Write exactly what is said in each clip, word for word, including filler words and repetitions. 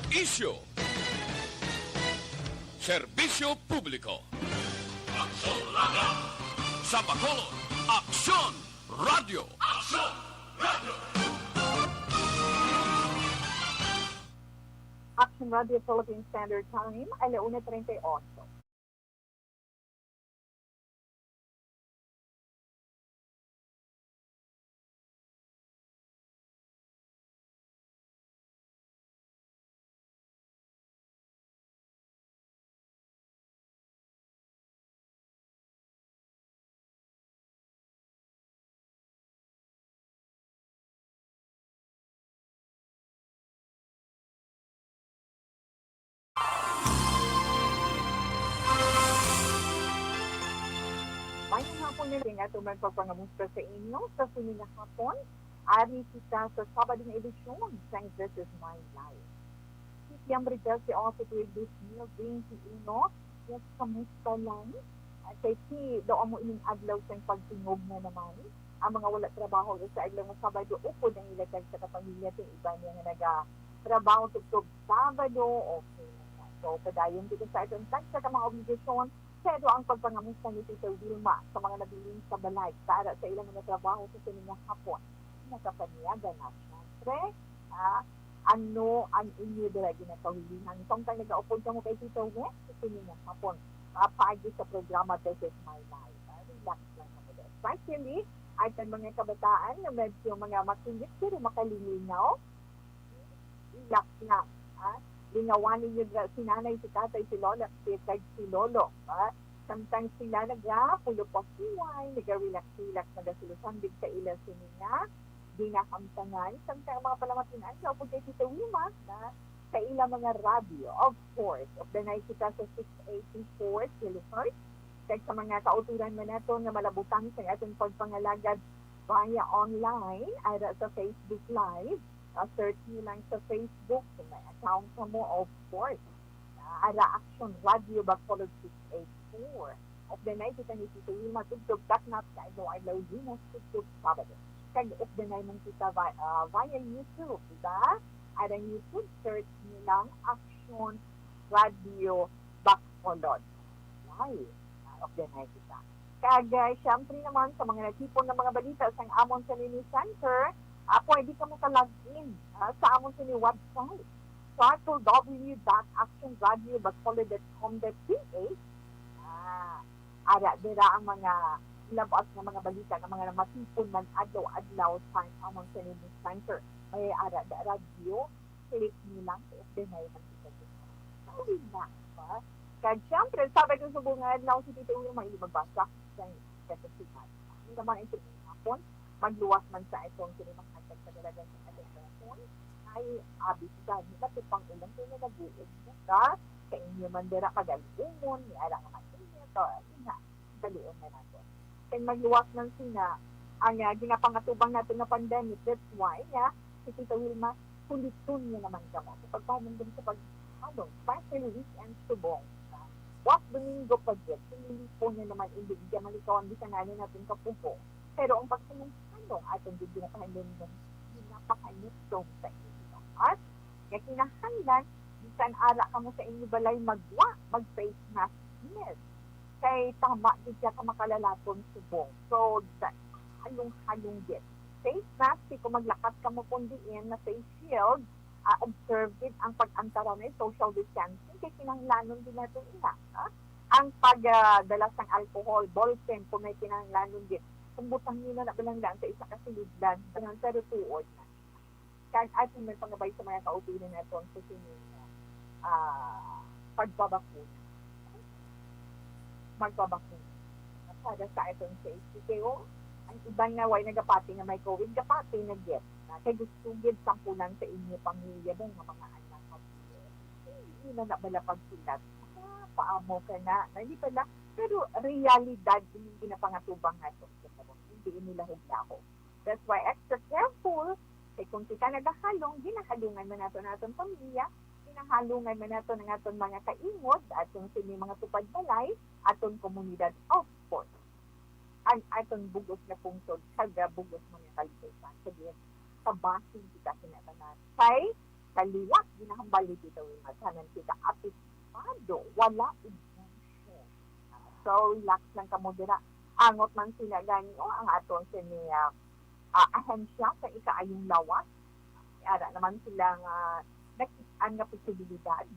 Isyu. Serbisyo publiko. Aksyon Radyo. Sa Bacolod, Aksyon Radyo. Aksyon Radyo. Action Radio Philippine Standard Time, ala una treinta y ocho. Mayong hapon na rin ato magpapangamusta sa inyo sa sini nga hapon. Ari kita sa Sabado nga edisyon sang This Is My Life. Setyembre diyes y ocho, tuig dos mil bente uno. Yes, kamusta lang? Ah, kay si do amo ining adlaw sang pagtingog na naman. Ang mga wala trabaho sa adlaw nga Sabado, upod ang ila tagsa ka pamilya, kay iban niya nga nagatrabaho tubtob Sabado. Okay na. So, padayon kita sa aton tagsa ka mga obligasyon, pero ang pagpangamusta ni Tita Wilma sa mga nabilin sa balay para sa ilang mga trabaho sa sini nga hapon, nakapanyaga na. Siyempre, ah, ano ang inyo dira ginakaulihan? Samtang nagaupod kamo kay Tita Wet sa sini nga hapon, ah, paagi sa programa This Is My Life, ah, relax lang kamo dira. Especially, aton mga kabataan nga medyo mga makingit pero makalingaw, relax lang, ha? Lingawan ninyo dira si nanay, si tatay, si lola, si, kag si lolo, ha? Samtang sila nagapulupasiway, naga-relax-relax, nagasulusambig sa ila sini nga ginahamtangan, samtang ang mga palamatian sa upod kay Tita Wilma na sa ila mga radyo. Of course, updanay kita sa six eighty-four kilohertz, kag sa mga kautoran man nato nga malabutang sa aton pagpangalagad via online, ara sa Facebook Live, ah, search niyo lang sa Facebook, kung may account kamo, of course. Ah, ara Action Radio Bacolod six eight four. Updanay kita ni Tito Wilma tubtob taknap sa adlaw-adlaw, Lunes tubtob Sabado. Kag updanay man kita vi-, ah, via YouTube, di ba? Ara ang YouTube, search niyo lang Action Radio Bacolod. Ay, ah, updanay kita. Kag, ah, siyempre naman, sa mga natipon nga mga balita sang amon sa Mini Center, ah, pwede kamo ka-log in, ah, sa amon sini website, w w w dot action radio bacolod dot com dot p h. Ah, ara dira ang mga labas nga mga balita nga mga matipon man adlaw-adlaw sa amon sini Mini Center. May ara da radyo, click niyo lang sa updanay man kita. Sa uli na, ba? Kag siyempre, sabi ko sa buong adlaw, si Tito Ulo, mahilig magbasa sa kasihan. Ano naman ang tingin hapon? Magluwas man sa itong kinimahatag sa dalagan sa ating panahon. Ay, abi sa dami, matupang ulan, kaya nag-uod ka. Sa inyo man dira, mag-alumon, ni ara nga man inyo. So, yun na. Dalion na nato. Kay magluwas man sina ang, ah, ginapangatubang nato nga pandemic. That's why nga, si Tita Wilma, kuliton niya naman kamo sa pagpanumdum sa paghalong, especially weekend subong. Buwas Domingo pa gyud, sinilipon niya naman, hindi siya malikawan bisan ano natin kapugo. Pero ang pagpanumdum, aton gyud ginapahanumdum, ginapahanumdum sa inyo. At nga kinahanglan, bisan ara kamo sa inyo balay magwa, mag-face mask, yes. Kay tama gid siya ka makalalaton subong. So, da-, halong-halong gid. Face mask, kay kung maglakat kamo kon diin na face shield, ah, observe gid ang pag-antaranay, social distancing, kay kinahanglanon din natin ina, ha? Ang pag, ah, dala sang alcohol, ballpen, kung may kinahanglanon gid. Kung butang nila na lang sa isa ka silidlan, ganun, pero tuod na. Kag aton man pangabay sa mga kauturan naton sa sini nga, ah, pagbabakuna. Magbabakuna. Para sa aton safety. Kay, oh, ang iban nga way nagapati nga may covid, gapati na gyud. Na kay gusto gyud sampulan sa inyo pamilya mo nga mga anak nga hindi na, na bala pagsilat. Ah, paamo ka na. Na, hindi pala, pero realidad ining ginapangatubang naton sa karon. Hindi ini lahog-lahog. That's why extra careful, kay kung kita nagahalong, ginahalungan man nato ang aton pamilya, ginahalungan man nato ang aton mga kaingod, aton sini mga tupad balay, aton komunidad, of course. Ang aton bug-os nga pungsod, kag bug-os mga kalibutan. Kay sa bahin kita kinatanan. Kay Kaliwat, ginahambal ni Tita Wilma, tanan kita apektado, wala exemption. So, relax lang kamo dira. Angot man sina gani, o, ang aton sini, ah, ah, ahensya sa ikaayong lawas. Ara naman sila nga nakit-an nga posibilidad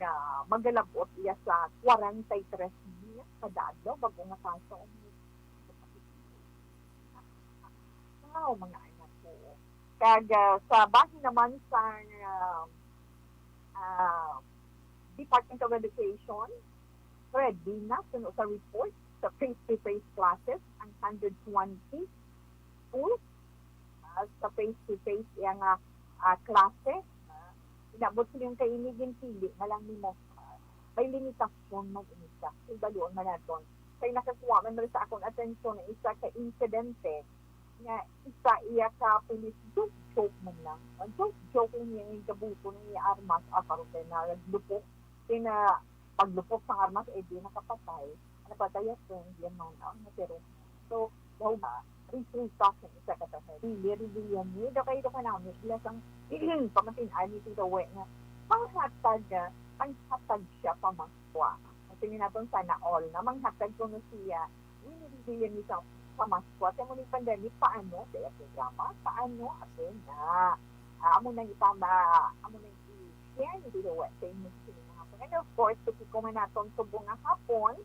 nga magalabot iya sa kwarenta y tres mil kada adlaw, bag-o nga kaso. Wow, mga anak ko. Kag, ah, sa bahin naman sa, ah, ah, Department of Education, ready na suno sa report sa face-to-face classes ang hundred twenty schools, ah, sa face-to-face iya nga, ah, klase. Ah, inabot sila yung kainigin, pili na lang nimo. Ah, may limitasyon man ini siya. Kay baluon man naton. Kay nakakuha man rin sa akong atensyon ang isa ka insidente nga isa iya ka pulis, joke-joke man lang. Ah, joke-joke lang niya yung gabuto ng iya armas. Ah, karon kay naglupok. Kay na paglupok sang armas, eh, di nakapatay. Napatay ang friend, yan man, ah, natiro. So, daw ba, resulta sa isa ka tanan. Dili, rebellion ni, daw kayo ka namin, ila sang pamatin-an ni Tito We nga, panghatag, ah, panghatag siya pa maswa. Kasi ni naton sana all na manghatag kuno siya, dili, rebellion ni sa, sa maswa. Sa muli pandemic, paano? Kaya programa, paano? Ako na. Ah, amo nang itama, amo nang i-share ni Tito We sa inyo sa mga hapon. And of course, to ko man naton subong nga hapon,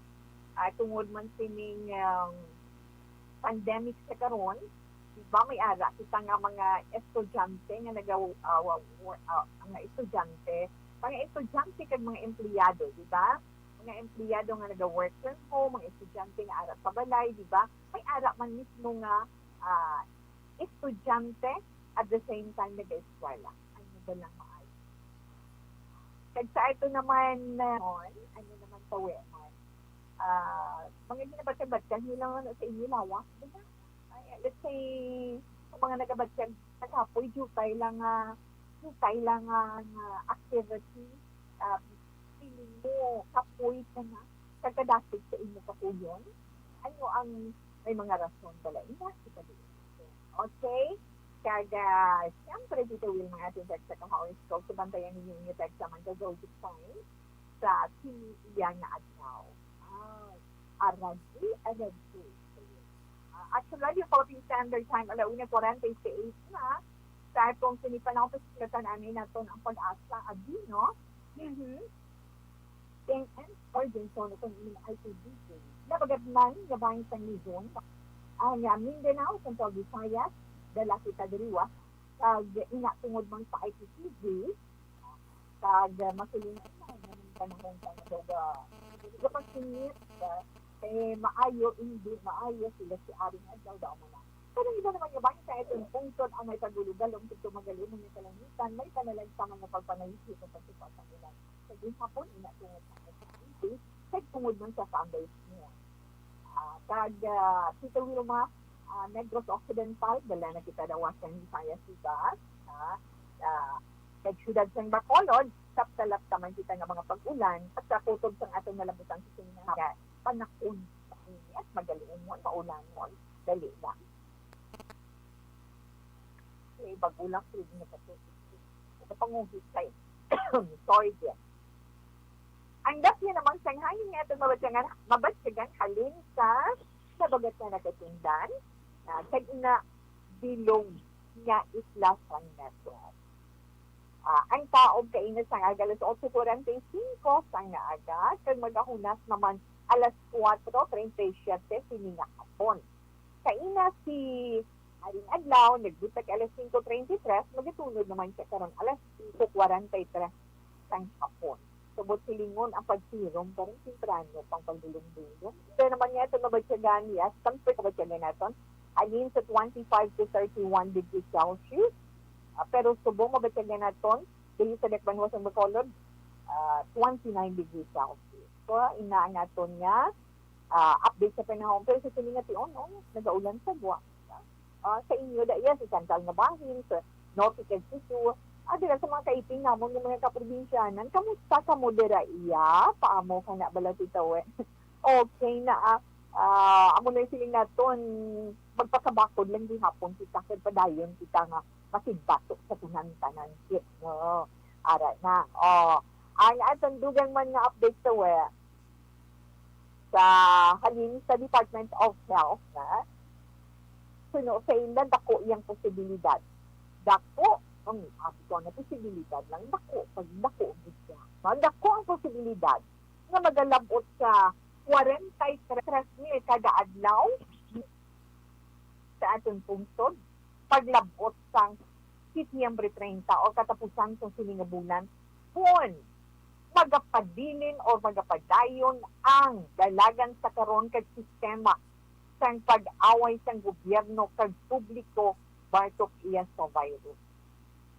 ah, tungod man sining, um, pandemic sa karon, di ba, may ara kita nga mga estudyante nga naga-, ah, wa-, wa-, ah, mga estudyante, mga estudyante kag mga empleyado, di ba? Mga empleyado nga naga-work from home, mga estudyante nga ara sa balay, di ba? May ara man mismo nga, ah, estudyante at the same time nag-eskwela. Ano ba lang maayo? Kag sa ato naman, ah, ano naman tawi man? Ah, mga ginabatyagan nila nga sa inyo lawas, di ba? Ay, let's say, sa mga nagabatyag sa kapoy, jutay lang nga, jutay lang nga, nga activity, ah, feeling mo, kapoy ka na, kagkadasig sa imo kapuyon? Ano ang may mga rason bala ina sa pag-iisip? Okay? Kag, ah, siyempre, Tito Will, mga ating text sa horoscope, sa bantayan ninyo inyo text sa mga zodiac sign sa kini iya nga adlaw. Ah, aragi, aragi. Ah, at sa Radio Philippine Standard Time, ala una kwarenta y seis na, sa atong sinipanahon, pasiklatan anay naton ang pag-asa, abi, no? Mhm. King and Argenson kung I P D J. Nabagatnan nga bahin sang Luzon, ang, ah, Mindanao, Central Visayas, dala kita diriwa, kag ina tungod man sa I P T V, kag, ah, masiling na nga ng panahon sa mga daga. Kapag sinit, ah, eh, maayo, hindi maayo sila si Aring Adlaw, daw mo na. Pero iba naman nga bahin sa itong pungtod ang may pagulugal, ang pagtumagalimon ng kalangitan, may panalagsaman nga pagpanayisi sa pagtupa sa ulan. Sa gihapon, ina tungod sa pagpanayisi, kag tungod man sa foundation. Ah, kag, ah, Tito Wilma, ah, Negros Occidental, dala na kita daw sa Visayas, diba? Ah, ah, kag siyudad sang Bacolod, saptalap naman kita nga mga pag-ulan, at sa kutob sang atong nalabutan sa sini nga panakon sa init, magaluumon, maulanon, dali lang. Kay bag-o lang sila nakatulog. Sa panguhit kay, sorry, dear. Ang dapya naman sang hangin nga atong mabatyagan, mabatyagan halin sa habagat nga nagatundan, ah, kag ina bilog nga isla sang Negros. Ah, ang taob kaina sang aga alas otso kwarenta y singko sang aga, kag magahunas naman alas kuwatro treinta y siyete sini nga hapon. Kaina si Haring Adlaw, nagbutag alas singko treinta y tres, magatunod naman siya karon alas singko kwarenta y tres sang hapon. Subot silingon ang pagsirom karon temprano pang pagbulong-bulong. Ito naman nga ito mabatyagan, yes, sample kabatyagan naton. Halin sa twenty-five to thirty-one degrees Celsius. Ah, pero subong mabatyagan naton, dili sa Dakbanuas ang Bacolod, ah, twenty-nine degrees Celsius. So, ina ang aton nga, ah, update sa panahon. Pero sa sini nga tion, oh, nagaulan sa buwan. Ah, sa inyo da iya, sa sentral nga bahin, sa norte kag sa sur, ah, dira sa mga kaiping namon nga mga kaprobinsyanan, kamusta kamo dira iya? Paamo ka na bala, Tito We? Okay na, ah. Ah, amo na yung siling naton, magpasabakod lang gihapon kita kay padayon kita nga makigbatok sa tanan-tanan kit, no? Ara na. Oh, ang atong dugang man nga update sa we, sa halin sa Department of Health na, suno sa ila, dako iyang posibilidad. Dako, ang abi ko na posibilidad lang, dako, pag dako, gid siya. Madako ang posibilidad nga magalabot sa forty-three mil kada adlaw sa aton pungsod, paglabot sang Setyembre treinta o katapusan sang sini nga bulan, kon magapabilin o magapadayon ang dalagan sa karon kag sistema sang pag-away sang gobyerno kag publiko batok iya sa virus.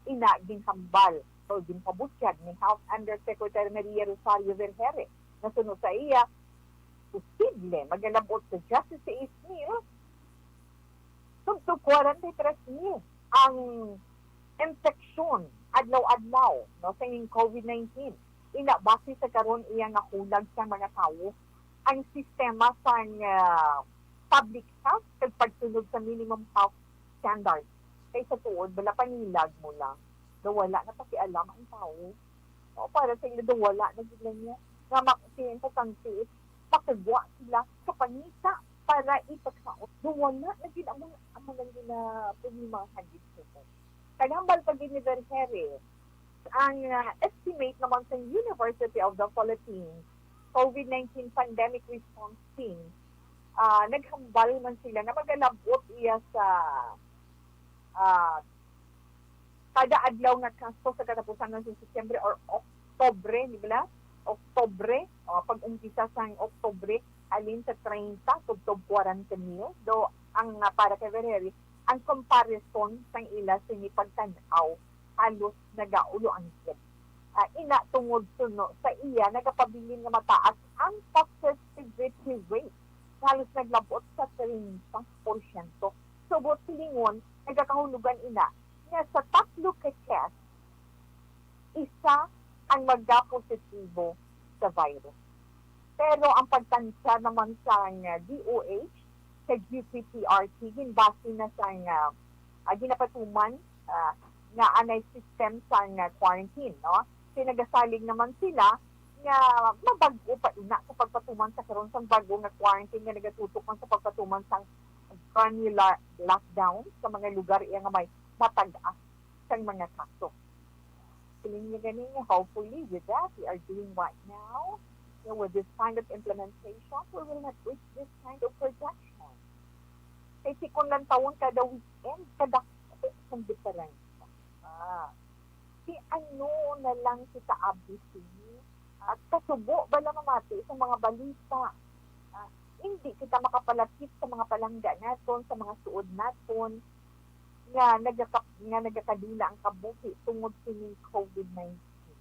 Ina ginhambal o ginpabutyag ni Health Undersecretary Maria Rosario Vergeire nga suno sa iya, posible magalabot sa diyesisais mil tubtob kwarenta y tres mil ang infeksyon adlaw-adlaw, no, sa ning COVID nineteen. Ina, base sa karon iya nga hulag sa mga tawo, ang sistema sang, ah, public health kag pagsunod sa minimum health standard. Kay sa tuod, bala, pangilag mo lang, daw wala na pakialam ang tawo. No, para sa ila, daw wala na gid lang niya. Nga mak-, ang importante is makagwa sila sa pangita para ipagkaon. Daw wala na gid amo, amo lang gina problemahan gid sila. Kag hambal pa gid ni Vergeire, ang, ah, estimate naman sa University of the Philippines COVID nineteen Pandemic Response Team, ah, naghambal man sila nga magalabot iya sa, ah, kada adlaw nga kaso sa katapusan sang Setyembre or Oktobre, di ba? Oktobre, o, pag-umpisa sang Oktobre, halin sa treinta tubtob kwarenta mil. Do, ang, ah, para kay Vergeire, ang comparison sang ila sini pagtan-aw halos nagaulo ang gid. Ah, ina, tungod suno sa iya, nagapabilin nga mataas ang positivity rate, halos naglabot sa treinta porsyento. Subot silingon, nagakahulugan ina nga sa tatlo ka test, isa ang magapositibo sa virus. Pero ang pagtansya naman sang D O H kag U P T R T, ginbase na sang, ah, ah, ginapatuman, ah, nga anay system sang, ah, quarantine, no? Kay nagasalig naman sila nga mabag-o pa ina sa pagpatuman sa karon sang bag-o nga quarantine nga nagatutok man sa pagpatuman sang granular lockdown sa mga lugar iya nga may matag-as sang mga kaso. Siling niya gani nga, hopefully, with that we are doing right now, you know, with this kind of implementation, we will not reach this kind of projection. Kay si kon lang tawon kada weekend, kadako ang diferensya. Ah, si ano na lang kita abisi? At kasubo bala mamati sa mga balita? Ah, hindi kita makapalapit sa mga palangga naton, sa mga suod naton, nga nagaka-, nga nagakadula ang kabuhi tungod sining COVID nineteen.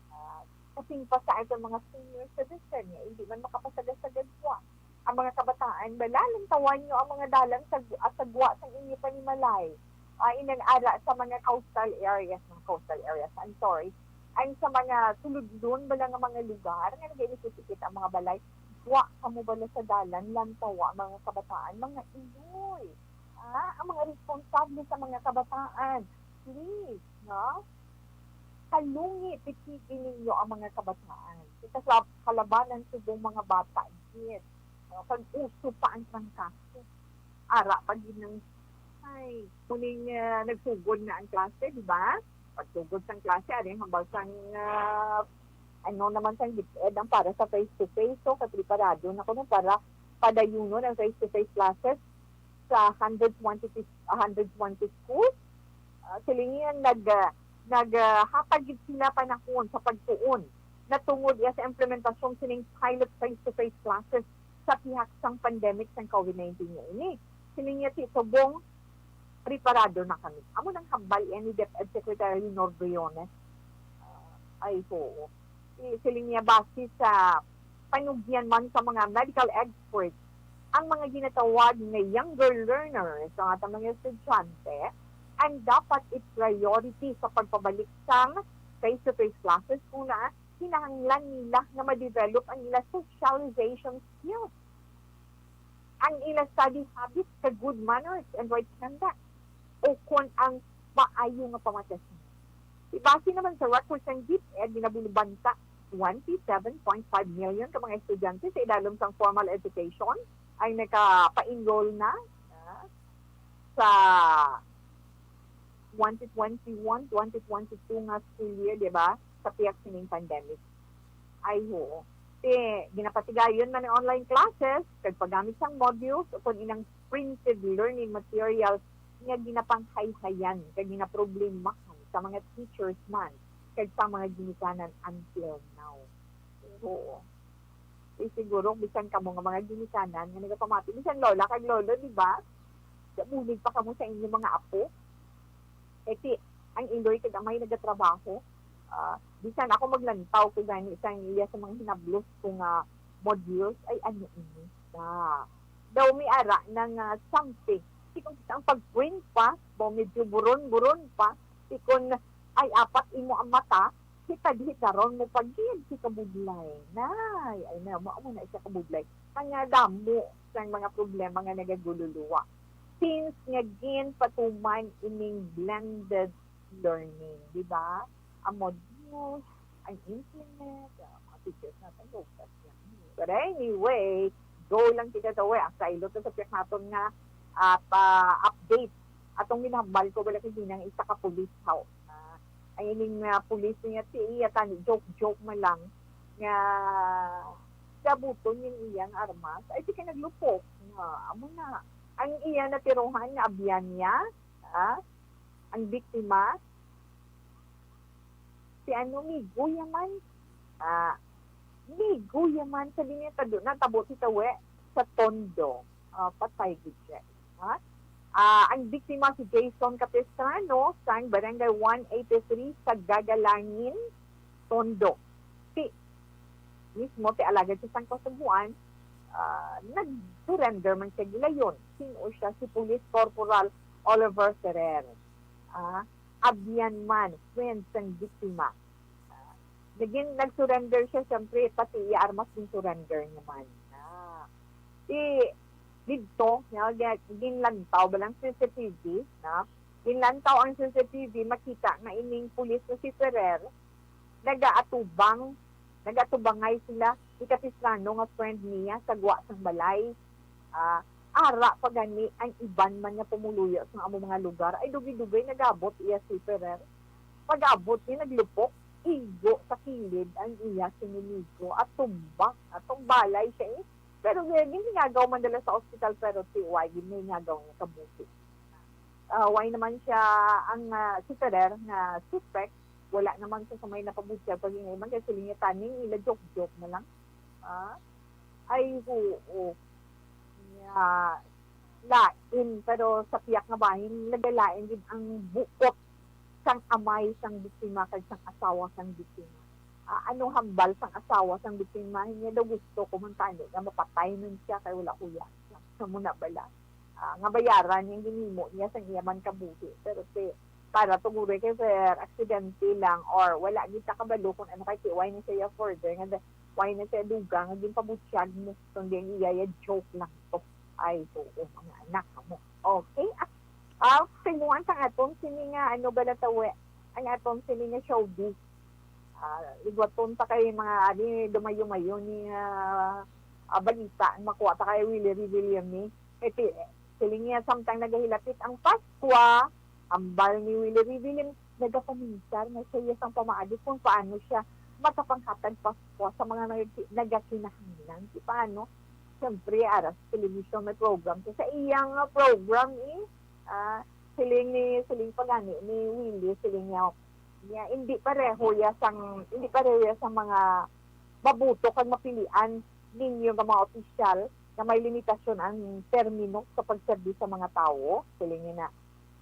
Ah, kasing pa sa aton mga senior citizen nga hindi man makapasagasagad pa. Ang mga kabataan, bala, lantawan nyo ang mga dalan sa gu-, ah, sa gwa sang inyo panimalay. Ah, inang ara sa mga coastal areas, mga coastal areas, I'm sorry, ang sa mga suludlon bala nga mga lugar nga nagainisitikit ang mga balay, gwa kamo bala sa dalan, lantawa ang mga kabataan, mga iloy. Ah, ang mga responsable sa mga kabataan, please, no? Kalungi, pitigi ninyo ang mga kabataan. Kita sa kalabanan subong mga bata, gid. No? Kag uso pa ang trangkaso. Ara pa gid ng, ay, muning, ah, nagsugod na ang klase, di ba? Pagsugod sang klase, ari ang hambal sang, ah, ano naman sang DepEd ang para sa face-to-face. So, kapreparado na kuno para padayunon ang face-to-face classes sa hundred twenty, hundred twenty schools. Ah, siling niya nag, ah, nag, ah, hatag gid sila panahon sa pagtuon natungod iya sa implementasyon sining pilot face-to-face classes sa pihak sang pandemic sang COVID nineteen nga ini. Siling niya, "Ti subong preparado na kami." Amo nang hambal iya ni DepEd Secretary Lenore Briones. Ah, ay, oo. Si-, siling niya, base sa panugyan man sa mga medical experts, ang mga ginatawag nga younger learners, ang atong mga estudyante, ang dapat i-priority sa pagbabalik sang face-to-face classes, una, kinahanglan nila nga ma-develop ang ila socialization skills. ang ila study habits sa good manners and right conduct, o kon ang maayo nga pamatasngan. Ibase naman sa record sang DepEd, ginabuligbanta twenty-seven point five million ka mga estudyante sa idalom sang formal education ang nagapa-enroll na, ah, sa twenty twenty-one, twenty twenty-two nga school year, di ba? Sa pihak sining pandemic. Ay, oo. Ti, ginapatigayon man ang online classes, kag paggamit sang modules, o kon inang printed learning materials nga ginapanghayhayan kag ginaproblemahan sa mga teachers man kag sa mga ginikanan until now. Oo. Ti siguro, bisan kamo nga mga ginikanan nga nagapamati, bisan lola kag lolo, di ba? Bulig pa kamo sa inyo mga apo. Eh, ti, ang iloy kag amay nagatrabaho. Ah, bisan ako maglantaw ko gani sa iya sa mga hinablos ko nga modules, ay ano ini na. Daw may ara na nga something. Ti kung ang pag-print pa, daw medyo buron-buron pa. Ti kung ay apat imo ang mata, hitad-hitaron mo pa gid si kabudlay. Nay, ay na, mo, mo na siya kabudlay. Ang nga damo sang mga problema nga nagagululuwa. Since nga ginpatuman ining blended learning, di ba? Ang modules, ang internet, ah, mga teachers natin, low class lang. But anyway, go lang kita sa way. Ang kailot sa subject naton nga, ah, pa-update. Atong minahambal ko, wala kay ginang isa ka pulis, how? Ah, ay, ining, ah, pulis niya, ti iya tani, joke-joke man lang, nga sabuton yung iyang armas. Ay, di ka naglupok. Nga, amo na. Ang iya natirohan nga abyan niya, ah, ang biktima, si ano, Migo Yaman. Ah, Migo Yaman, sa linya tado, natabo si Tawe sa Tondo. Ah, patay gid siya. Ha? Ah, ang biktima si Jason Capistrano sang Barangay one eighty-three sa Gagalangin, Tondo. Si mismo ti alagad sa sang Kasubuan, ah, nag-surrender man siya gilayon. Sin-o siya? Si Police Corporal Oliver Ferrer. Ah, abyan man, friend sang biktima. Ah, nagin-, nag-surrender siya, siyempre, pati iya armas gin-surrender niya man. Ah, ti, didto, nga, gi-, ginlantaw ba lang C C T V, na? Ginlantaw ang C C T V, makita nga ining pulis nga si Ferrer, nagaatubang, nagatubangay sila ni Capistrano nga friend niya sa gwa sang balay. Ah, ara pa gani ang iban man nga pumuluyo sa amo mga lugar, ay dugay-dugay nagabot iya si Ferrer. Pag-abot niya, naglupok, igo sa kilid ang iya siniligo at tumbang. Atong balay siya, eh. Pero, eh, ginhingagaw man dala sa ospital, pero ti, wa gid nahingagaw niya kabuhi. Ah, why naman siya ang, ah, si Ferrer nga suspect? Wala naman siya sa may napabutyag pag-ingay man, kay siling niya, "Taning ila joke-joke na lang." Ah, ay, oo. Nga, lain, pero sa piyak nga bahin, nagalain gid ang buot sang amay sang biktima kag sang asawa sang biktima. Ah, ano hambal sang asawa sang biktima? Niya daw gusto ko man tani nga mapatay man siya kay wala ko yasa. Amo na bala. Ah, nga bayaran yung ginimo niya sang iya man kabuhi. Pero si, para tuguroy kay, sir, aksidente lang or wala gid ta kabalo kung ano kay ti-, why na siya further nga da-, why na siya dugang nga ginpabutyag mo. Kundi ang iya, iya joke lang to. Ay, oo, mga anak mo. Okay. Ah, ah, timuan sang aton sini nga, ano ba na tawe? Ang aton sini nga showbiz. Ah, igwaton ta kay mga, ani, dumayo-mayo ni, ah, ah, balita, makuha ta kay Willie Revillame. Iti, siling niya, samtang nagahilapit ang Paskwa, ambal ni Willie Revillame, nagapaminsar nga siya sang pamaagi kung paano siya makapanghatag Paskwa sa mga nag-, nagakinahanglan. Ti paano? Siyempre, ara sa television may program. So, sa iyang, ah, program, eh, ah, siling ni, siling pa gani ni Willie, siling niya, niya, hindi pareho ya sang, hindi pareho ya sa mga mabuto kag mapilian ninyo nga mga opisyal nga may limitasyon ang termino sa pagserbi sa mga tawo. Siling niya na,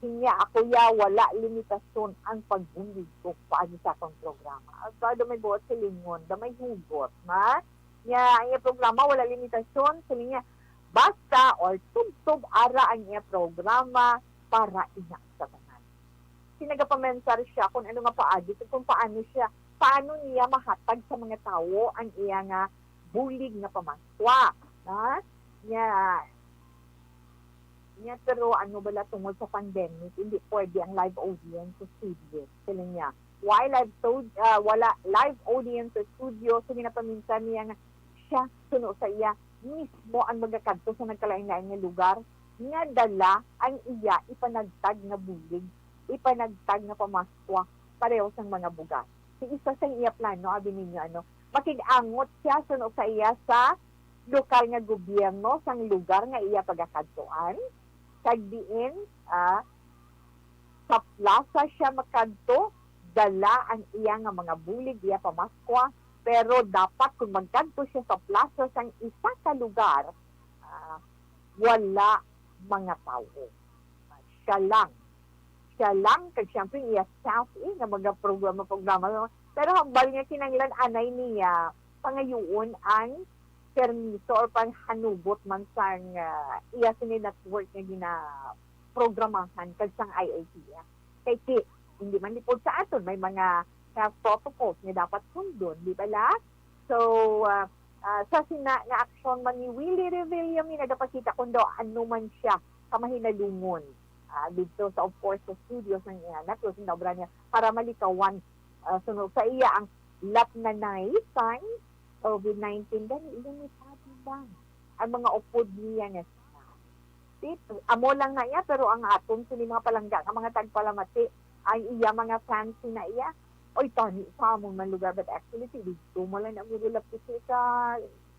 "Hinya ako ya, wala limitasyon ang pagbulig ko paagi sa akong programa." At da may buot silingon, da may hugot, ma? Niya, ang iya programa, wala limitasyon. Siling niya, basta or tubtob ara ang iya programa para ina sa tanan. Ti nagapamensar siya kung ano nga paagi, kung paano siya, paano niya mahatag sa mga tawo ang iya nga bulig nga pamaskwa, ha? Niya, niya, pero ano bala, tungod sa pandemic, hindi pwede ang live audience sa studio. Sila niya, why live studio, ah, wala live audience sa studio, so ginapaminsan niya nga siya, suno sa iya, mismo ang magakadto sa nagkalain-lain nga lugar, nga dala ang iya ipanagtag nga bulig, ipanagtag nga pamaskwa, pareho sang mga bugas. Si isa sa iya plano, abi ninyo, ano, makig-angot siya suno sa iya sa lokal nga gobyerno sang lugar nga iya pagakadtuan, kag diin, ah, sa plaza siya makadto, dala ang iya nga mga bulig, iya pamaskwa, pero dapat kung magkadto siya sa plaza sang isa ka lugar, ah, wala mga tawo. Siya lang. Siya lang, kag siyempre iya staff, eh, nga mga programa-programa. Pero hambal nga kinahanglan anay niya pangayuon ang permiso or panghanugot man sang, ah, iya sini network nga ginaprogramahan kag sang I I T F. Kay ti, hindi man lipod sa aton, may mga health protocols nga dapat sundon, di ba la? So, ah, ah, sa sina nga aksyon man ni Willie Revillame, nagapakita kung daw ano man siya kamahinalungon, ah, dito sa, of course, sa studio sang iya anak, sa obra niya, para malikawan, ah, suno sa iya ang latnanay sang COVID nineteen, gani limitado lang ang mga upod niya nga staff. Di, amo lang na iya, pero ang aton sini mga palangga nga mga tagpalamati, ang iya mga fans na iya, oy, tani sa amon man lugar, but actually, si dito mo lang ang lapit sa,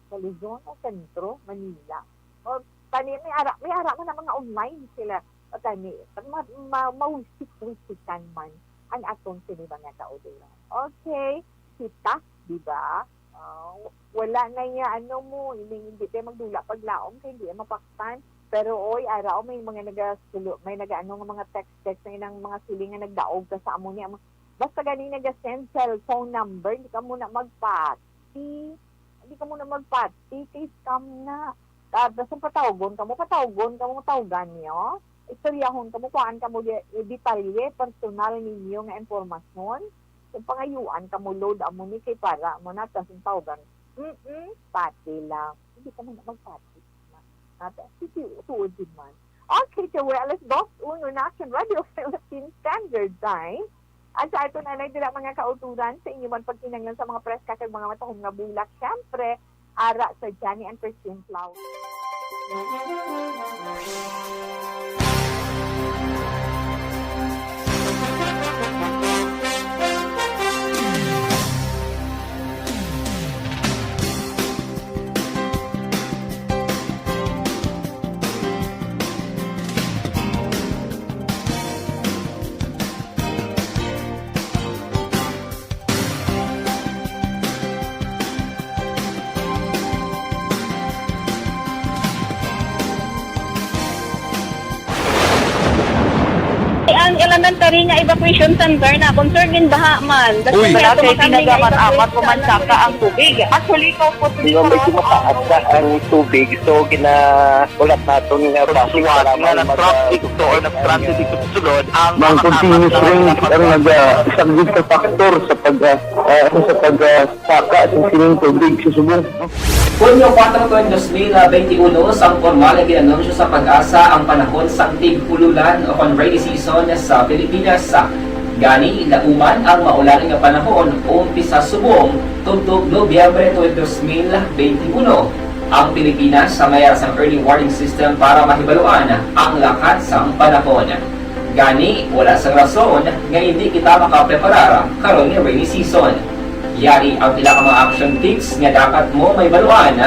sa Luzon o Sentro, Manila. O, tani, may ara, may ara man ang mga online sila. O, tani, ma, ma, mawisik-wisikan man ang aton sini mga kaudiran. Okay, kita, di ba? Ah, wala na iya, ano mo, hindi, hindi tayo magdula paglaom kay hindi mapaktan. Pero oy, ara, o, may mga nagasulo, may nagaano nga mga text-text na inang mga siling nga nagdaog ka sa amo niya. Basta gani naga-send cellphone number, hindi ka muna magpati. Hindi ka muna magpati, kay scam na. Ah, basta patawgon ka mo, patawgon ka mo, tawgan niyo. Istoryahon ka mo, kuhaan ka mo di, detalye, personal ninyo nga impormasyon. Kung pangayuan ka mo, load amo ni kay para mo na, tas ang tawgan, mm, pati lang. Hindi ka muna magpati. Ate, si, si, tuod din man. Okay, so we're alas dos uno na, Action Radio Philippine Standard Time. At sa aton anay dira, mga kauturan, sa inyo man pagkinanglan sa mga preska kag mga matahom nga bulak, syempre, ara sa Johnny and Perfume Flower. Ang elementary nga evacuation center na concern in baha man. Uy. Wala kay ginagamat-amat ko man saka ang tubig. Actually, ko po. Di ba, medyo mataas na ang tubig, so gina-, ulat naton nga base sa lamang na mag-, traffic to or nag-transit dito sa sulod, ang mga continuous rain ang nag-, ah, isang big factor sa pag, ah, ah, sa pag, ah, saka sa sining tubig sa subong. Hunyo kuwatro, dos mil benti uno, sang pormal nga gin-anunsyo sa PAGASA ang panahon sang tig-ululan o kon rainy season sa Pilipinas. Gani, lauman ang maulan nga panahon umpisa subong tubtob Nobyembre tuig dos mil benti uno. Ang Pilipinas may ara sang early warning system para mahibaluan ang lakat sang panahon. Gani, wala sang rason nga hindi kita makapreparar karon nga rainy season. Yari ang pila ka mga action tips nga dapat mo mahibaluan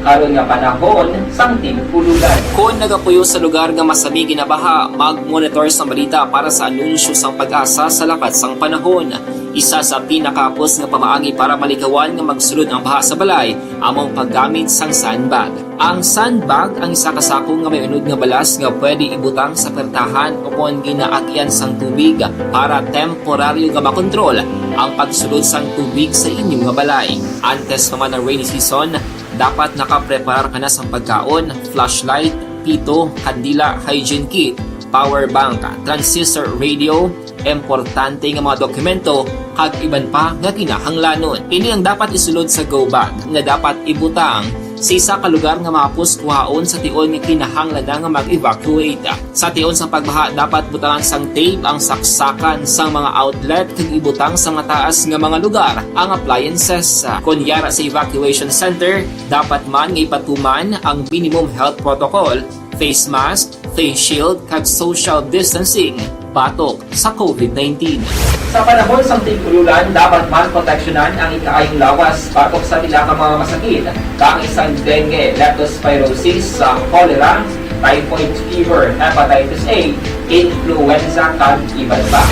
karon nga panahon sang tig-ululan. Kon nagapuyo sa lugar nga masami ginabaha, mag-monitor sang balita para sa anunsyo sang PAGASA sa lakat sang panahon. Isa sa pinakahapos nga pamaagi para malikawan nga magsulod ang baha sa balay amo ang paggamit sang sandbag. Ang sandbag ang isa ka sako nga may unod nga balas nga pwede ibutang sa pertahan o kon ginaagyan sang tubig para temporaryo nga makontrol ang pagsulod sang tubig sa inyo nga balay. Antes pa man ang rainy season, dapat nakapreparar ka na sang pagkaon, flashlight, pito, kandila, hygiene kit, power bank, transistor radio, importante nga mga dokumento, kag iban pa nga kinahanglanon. Ini ang dapat isulod sa go bag nga dapat ibutang sa isa ka lugar nga mahapos kuhaon sa tion nga kinahanglan na nga mag-evacuate. Sa tion sang pagbaha, dapat butangan sang tape ang saksakan sang mga outlet kag ibutang sa mataas nga mga lugar ang appliances. Kon yara sa evacuation center, dapat man nga ipatuman ang minimum health protocol, face mask, face shield, kag social distancing batok sa COVID nineteen. Sa panahon sang tig-ululan, dapat man proteksyonan ang ikaayong lawas batok sa pila ka mga masakit, kaangay sang dengue, leptospirosis, sa cholera, typhoid fever, hepatitis A, influenza, kag iban pa.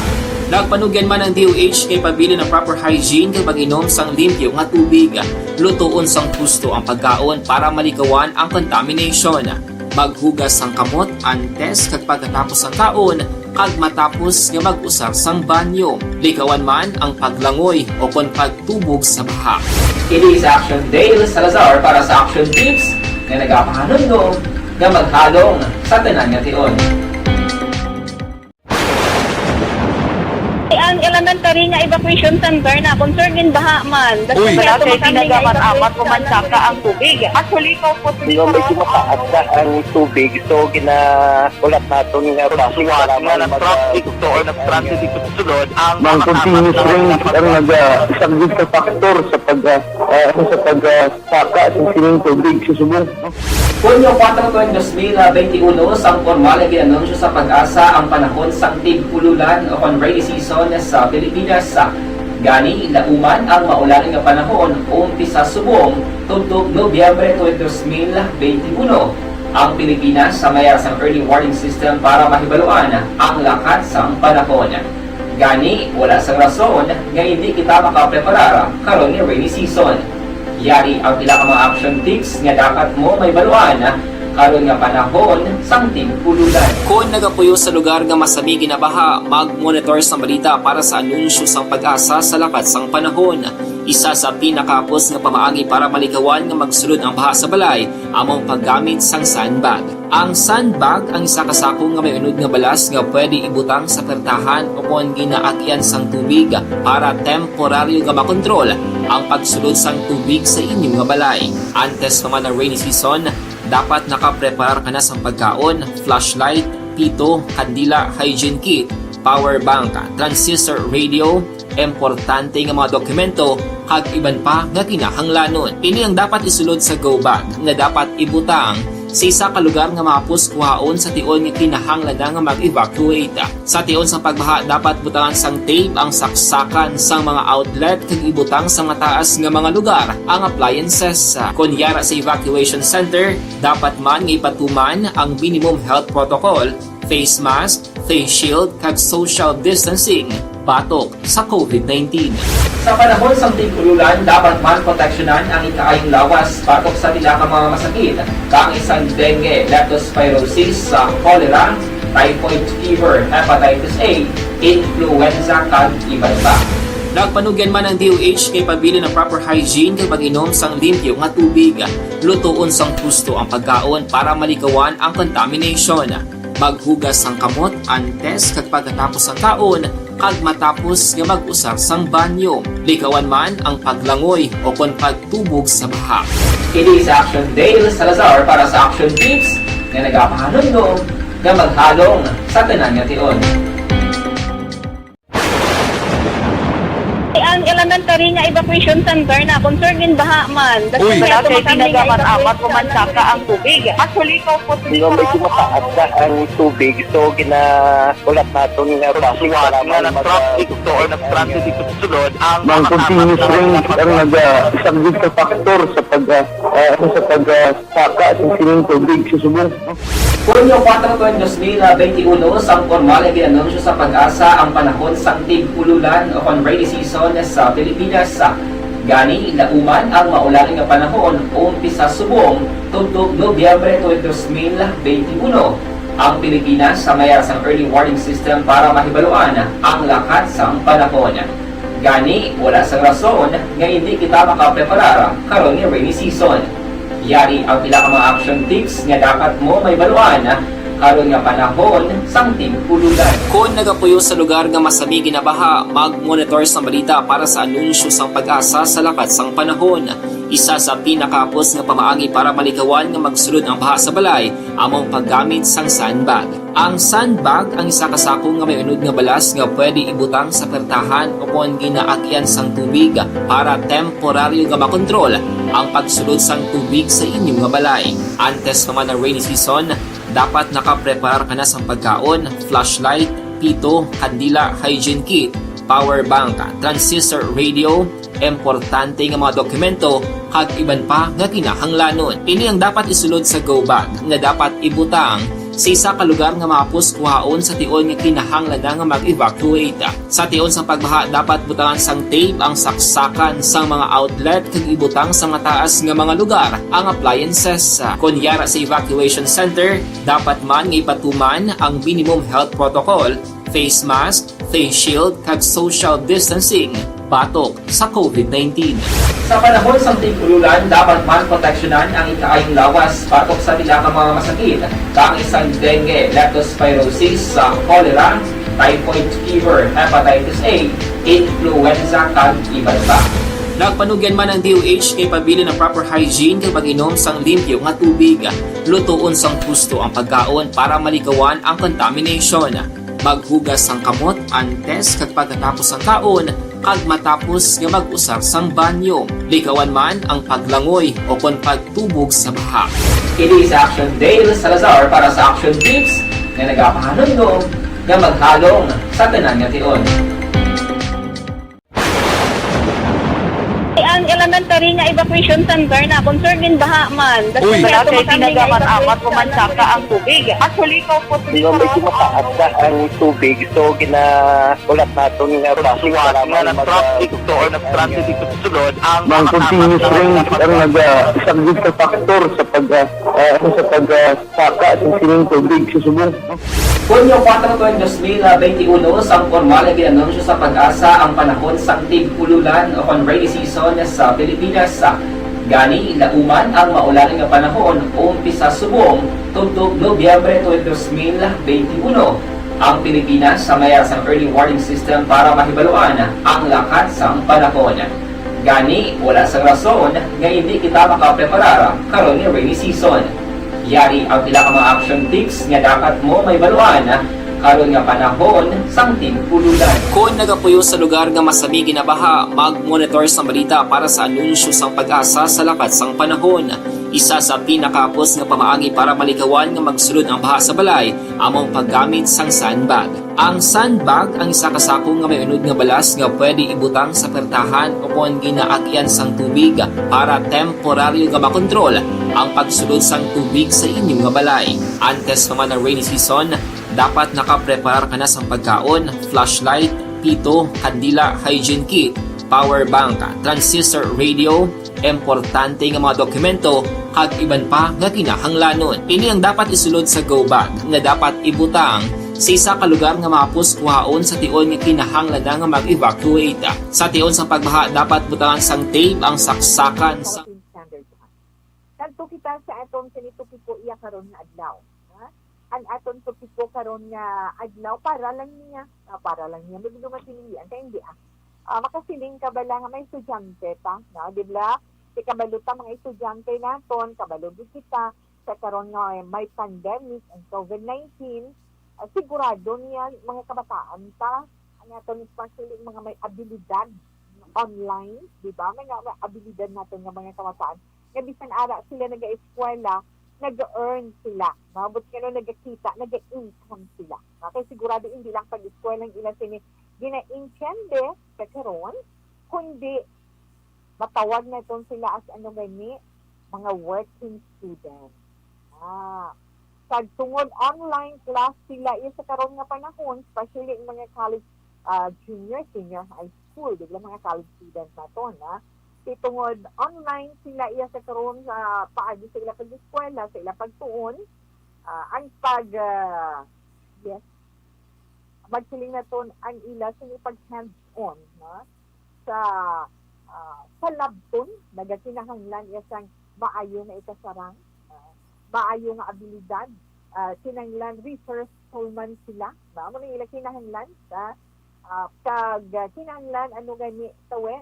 Nagpanugyan man ang D O H kay pabilin ang proper hygiene kag pag-inom sang limpyo nga tubig. Lutoon sang husto ang pagkaon para maligawan ang contamination. Maghugas sang kamot antes kag pagkatapos sang kaon, kag matapos nga mag-usar sang banyo. Ligawan man ang paglangoy o kon pagtubog sa baha. Ini sa Action Dale Salazar para sa Action Tips nga nagapahanumdom nga maghalong sa tanan nga tion. Ang elementary nga evacuation center na concern gin baha man. Uy. Wala kay tinaga man amat mo man saka ang tubig. Actually, ikaw po, di ba, medyo mataas na ang tubig, so ginahulat naton nga basi nga nag-traffic to or nag-transit dito sa sulod ang mga continuous rain ang nag-, ah, isang big factor sa pag, ah, ah, sa pag, ah, saka sa sining tubig sa subong. Hunyo kuwatro, dos mil benti uno, sang pormal nga gin-anunsyo sa PAGASA ang panahon sang tig-ululan o kon rainy season sa Pilipinas. Gani, lauman ang maulan nga panahon umpisa subong tubtob Nobyembre twenty, dos mil benti uno. Ang Pilipinas sa mayara sang early warning system para mahibaluan ang lakat sang panahon. Gani, wala sang rason nga hindi kita makapreparar karon nga rainy season. Yari ang pila ka mga action tips nga dapat mo mahibaluan karon nga panahon sang tig-ululan. Kon nagapuyo sa lugar nga masami ginabaha, mag-monitor sang balita para sa anunsyo sang PAGASA sa lakat sang panahon. Isa sa pinakahapos nga pamaagi para maligawan nga magsulod ang baha sa balay amo ang paggamit sang sandbag. Ang sandbag ang isa ka sako nga may unod nga balas nga pwede ibutang sa pertahan o kon ginaagian sang tubig para temporaryo nga makontrol ang pagsulod sang tubig sa inyo nga balay. Antes pa man ang rainy season, dapat nakapreparar ka na sang pagkaon, flashlight, pito, kandila, hygiene kit, power bank, transistor radio, importante nga mga dokumento, kag iban pa nga kinahanglanon. Ini ang dapat isulod sa go bag nga dapat ibutang sa isa ka lugar nga mahapos kuhaon sa tion nga kinahanglan na nga mag-evacuate. Sa tion sang pagbaha, dapat butangan sang tape ang saksakan sang mga outlet kag ibutang sa mataas nga mga lugar ang appliances. Kon yara sa evacuation center, dapat man nga ipatuman ang minimum health protocol, face mask, face shield, kag social distancing batok sa COVID nineteen. Sa panahon sang tig-ululan, dapat man proteksyonan ang ikaayong lawas batok sa pila ka mga masakit, kaangay sang dengue, leptospirosis, sa cholera, typhoid fever, hepatitis A, influenza, kag iban pa. Nagpanugyan man ang D O H kay pabilin ang proper hygiene kag pag-inom sang limpyo nga tubig. Lutoon sang husto ang pagkaon para maligawan ang contamination. Maghugas sang kamot antes kag pagkatapos sang kaon, kag matapos nga mag-usar sang banyo. Ligawan man ang paglangoy o kon pagtubog sa baha. Ini sa Action Dale Salazar para sa Action Tips nga nagapahanumdom nga maghalong sa tanan nga tion. Ang elementary nga evacuation center na concern gin baha man. Uy. Wala kay tinaga man amat mo man saka ang tubig. Actually, ikaw po, di ba, medyo mataas na ang tubig, so ginahulat naton nga basi nga nag-traffic to or nag-transit dito sa sulod ang mga continuous rain ang nag-, ah, isang big factor sa pag, ah, ah, sa pag, ah, saka sa sining tubig sa subong. Hunyo kuwatro, dos mil benti uno, sang pormal nga gin-anunsyo sa PAGASA ang panahon sang tig-ululan o kon rainy season sa Pilipinas. Gani, lauman ang maulan nga panahon umpisa subong tubtob Nobyembre twenty, dos mil benti uno. Ang Pilipinas sa mayara sang early warning system para mahibaluan ang lakat sang panahon. Gani, wala sang rason nga hindi kita makapreparar karon nga rainy season. Yari ang pila ka mga action tips nga dapat mo mahibaluan karon nga panahon sang tig-ululan. Kon nagapuyo sa lugar nga masami ginabaha, mag-monitor sang balita para sa anunsyo sang PAGASA sa lakat sang panahon. Isa sa pinakahapos nga pamaagi para malikawan nga magsulod ang baha sa balay amo ang paggamit sang sandbag. Ang sandbag ang isa ka sako nga may unod nga balas nga pwede ibutang sa pertahan o kon ginaagyan sang tubig para temporaryo nga makontrol ang pagsulod sang tubig sa inyo nga balay. Antes pa man ang rainy season, dapat nakapreparar ka na sang pagkaon, flashlight, pito, kandila, hygiene kit, power bank, transistor radio, importante nga mga dokumento, kag iban pa nga kinahanglanon. Ini ang dapat isulod sa go bag nga dapat ibutang sa isa ka lugar nga mahapos kuhaon sa tion nga kinahanglan na nga mag-evacuate. Sa tion sang pagbaha, dapat butangan sang tape ang saksakan sang mga outlet kag ibutang sa mataas nga mga lugar ang appliances. Kon yara sa evacuation center, dapat man nga ipatuman ang minimum health protocol, face mask, face shield, kag social distancing batok sa covid nineteen. Sa panahon sang tig-ululan, dapat man proteksyonan ang ikaayong lawas batok sa pila ka mga masakit, kaangay sang dengue, leptospirosis, sa cholera, typhoid fever, hepatitis A, influenza, kag iban pa. Nagpanugyan man ang D O H nga ipabilin ang proper hygiene kag pag-inom sang limpyo nga tubig. Lutoon sang husto ang pagkaon para malikawan ang contamination. Maghugas sang kamot antes kag pagkatapos sang kaon, kag matapos nga mag-usar sang banyo. Likawan man ang paglangoy o kon pagtubog sa baha. Kini si Action Dale Salazar para sa Action Tips nga nagapahanumdom nga maghalong sa tanan nga tion. Ang elementary nga evacuation center na concerned in baha man. Uy. Wala kay ginagamit-amat ko man saka ang tubig. Actually, ko po. Medyo mataas na ang tubig, so gina-, ulat naton nga base nga para na mag-, traffic to or nag-transit dito sa sulod, ang mga continuous rain ang naga-, isa gid ka factor sa pag-, ah, ah, sa pag-, ah, saka sa sining tubig sa subong. Hunyo kuwatro, twenty twenty-one, sang pormal nga gin-anunsyo sa PAGASA ang panahon sang tig-ululan o kon rainy season sa Pilipinas. Gani, lauman ang maulan nga panahon umpisa subong tubtob Nobyembre twenty twenty-one. Ang Pilipinas sa mayar sang early warning system para mahibaluan ang lakat sang panahon. Gani, wala sang rason nga hindi kita makapreparar karon nga rainy season. Yari ang pila ka mga action tips nga dapat mo mahibaluan karon nga panahon sang tig-ululan. Kon nagapuyo sa lugar nga masami ginabaha, mag-monitor sang balita para sa anunsyo sang PAGASA sa lakat sang panahon. Isa sa pinakahapos nga pamaagi para malikawan nga magsulod ang baha sa balay amo ang paggamit sang sandbag. Ang sandbag ang isa ka sako nga may unod nga balas nga pwede ibutang sa pertahan o kon ginaagyan sang tubig para temporaryo nga makontrol ang pagsulod sang tubig sa inyo nga balay. Antes pa man ang rainy season, dapat nakapreparar ka na sang pagkaon, flashlight, pito, kandila, hygiene kit, power bank, transistor radio, importante nga mga dokumento, kag iban pa nga kinahanglanon. Ini ang dapat isulod sa go bag nga dapat ibutang sa isa ka lugar nga mahapos kuhaon sa tion nga kinahanglan na nga mag-evacuate. Sa tion sang pagbaha, dapat butangan sang tape ang saksakan sa Standard. Kadto kita sa aton sini topiko iya karon nga adlaw, ha? Ang aton topiko karon nga adlaw para lang niya, ah, para lang niya. Magduman sining diyan, kay hindi, ah. Ah, makasiling ka bala nga may estudyante ta, no? Di ba? Di kabalo ta mga estudyante naton, kabalo gid kita sa karon nga may pandemic, ang covid nineteen. Ah, sigurado niya mga kabataan ta, ang aton especially mga may abilidad online, di ba? May nga, may abilidad naton nga mga kabataan nga bisan ara sila naga-eskwela, nag-earn sila. Maabot nga no, nagakita, naga-income sila. Okay, sigurado hindi lang pag-eskwela ang ila sini ginaintiende sa karon, kundi matawag naton sila as ano gani, mga working student. Ah, kag tungod online class sila iya sa karon nga panahon, especially ang mga college, ah, junior, senior high school, di ba, mga college student naton, ha? Kay tungod online sila iya sa karon sa paagi sa ila pag-eskwela, sa ila pagtuon, ah, ang pag, ah, yes, magsiling naton ang ila sini pag hands-on, no? Sa, ah, sa labton, nagakinahanglan iya sang maayo nga ikasarang, ah, maayo nga abilidad, ah, kinahanglan resourceful man sila, no? Amo na ila kinahanglan sa, ah, kag, ah, kinahanglan, ano gani, tawe,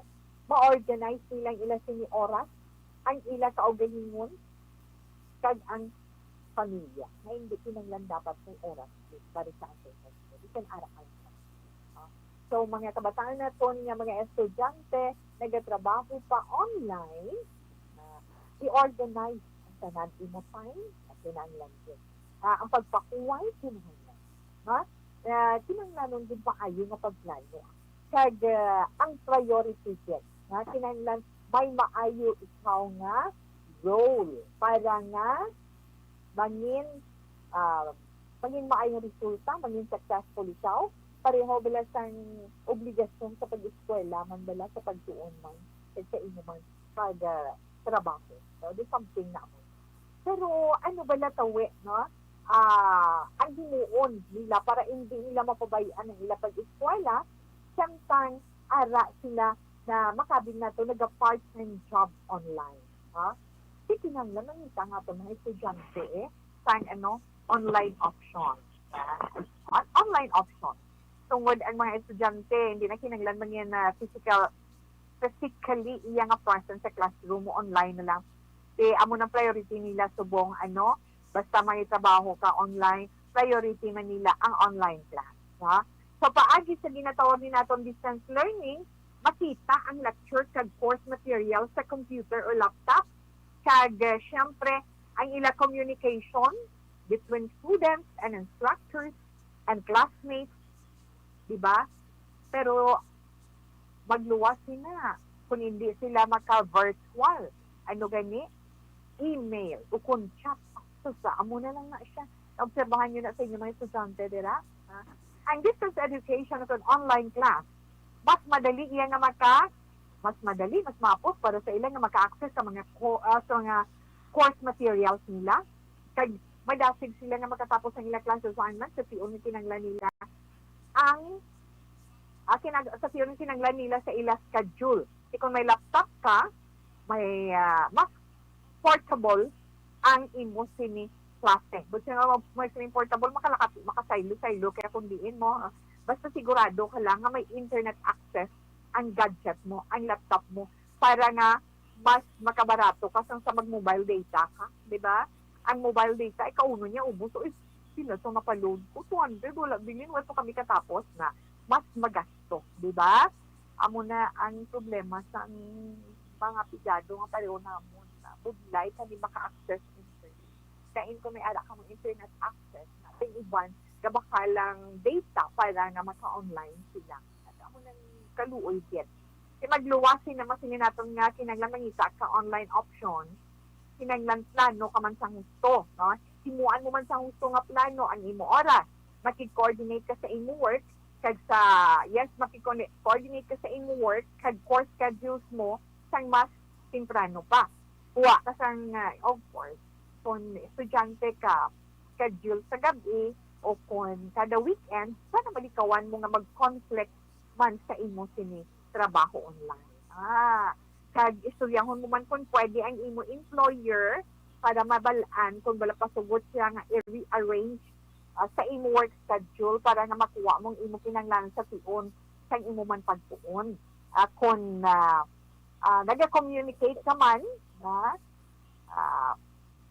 ma-organize nila ang ila sini oras, ang ila kaugalingon kag ang pamilya, nga hindi kinahanglan dapat may oras para sa aton. Bisan ara ang, ah, so, mga kabataan naton nga mga estudyante, nagatrabaho pa online, ah, i-organize ang tanan, imo time, at kinahanglan din. Ah, ang pagpakuway, kinahanglan. Ha? Ah, kinahanglanon din maayo nga pagplano. Kag, ah, ang priority din, ha? Kinahanglan may maayo ikaw nga role para nga mangin, ah, mangin maayong resulta, mangin successful ikaw. Pareho bala sang obligasyon sa pag-eskwela man bala, sa pagtuon man, kag sa imo man pag, ah, trabaho. So, di something na mo. Pero ano bala tawi, no? Ah, ang himuon nila para hindi nila mapabay-an ang ila pag-eskwela, samtang ara sila na makabig nato naga part-time job online, ha? Di kinahanglan mangita nga ato mga estudyante, eh, sang, ano, online option. Ah, on-, online option. Tungod ang mga estudyante, hindi na kinahanglan mangin, ah, physical, physically iya nga presence sa classroom, mo online na lang. Di, amo nang priority nila subong, ano, basta may trabaho ka online, priority man nila ang online class, ha? So, paagi sa ginatawag ni naton distance learning, makita ang lecture kag course material sa computer or laptop, kag, eh, siyempre, ang ila communication between students and instructors and classmates, di ba? Pero magluwas sila kung hindi sila maka-virtual. Ano gani? Email o kung chat. So, sa amo na lang na siya. Obserbahan niyo na sa inyo mga estudyante, dira. Ha? Ang distance education o online class, mas madali iya nga maka, mas madali, mas maapos para sa ila nga maka-access sa mga co-, ah, sa mga course materials nila. Kag madasig sila nga makatapos ang ila class assignment sa tion nga kinahanglan nila ang, ah, kinag-, sa tion nga kinahanglan nila sa ila schedule. Kay kung may laptop ka, may, ah, mas portable ang imo sini klase. But siya nga, mas portable, makalakat-, makasaylo-saylo, kaya kung diin mo, ah, basta sigurado ka lang nga may internet access ang gadget mo, ang laptop mo, para nga mas makabarato ka sang sa mag-mobile data ka, di ba? Ang mobile data, ikauno niya ubos. Uy, pila sa mapa-load ko? Two hundred, wala bilin, wala pa kami katapos na. Mas magasto, di ba? Amo na ang problema sa mga pigado nga pareho namon, na budlay kami maka-access internet. Kain ko may ara kamo internet access, na ang iban gabakalang data para nga maka-online sila. At amo nang kaluoy gid. Kay magluwas sina masini naton nga kinahanglan mangita ka online option, kinahanglan plano ka man sang husto, no? Himuan mo man sang husto nga plano ang imo oras. Makig-coordinate ka sa imo work, kag sa, yes, makig-coordinate ka sa imo work, kag course schedules mo, sang mas temprano pa. Kuha ka sang, ah, of course, kung estudyante ka, schedule sa gab-i o kung kada weekend, sana malikawan mo nga mag-conflict man sa imo sini trabaho online. Ah, kag istoryahon mo man kung pwede ang imo employer para mabal-an kung wala pa sugot siya nga i-rearrange, ah, sa imo work schedule para nga makuha mo ang imo kinahanglan sa tion sang imo man pagtuon. Ah, kung, ah, ah, naga-communicate ka man, na, ah,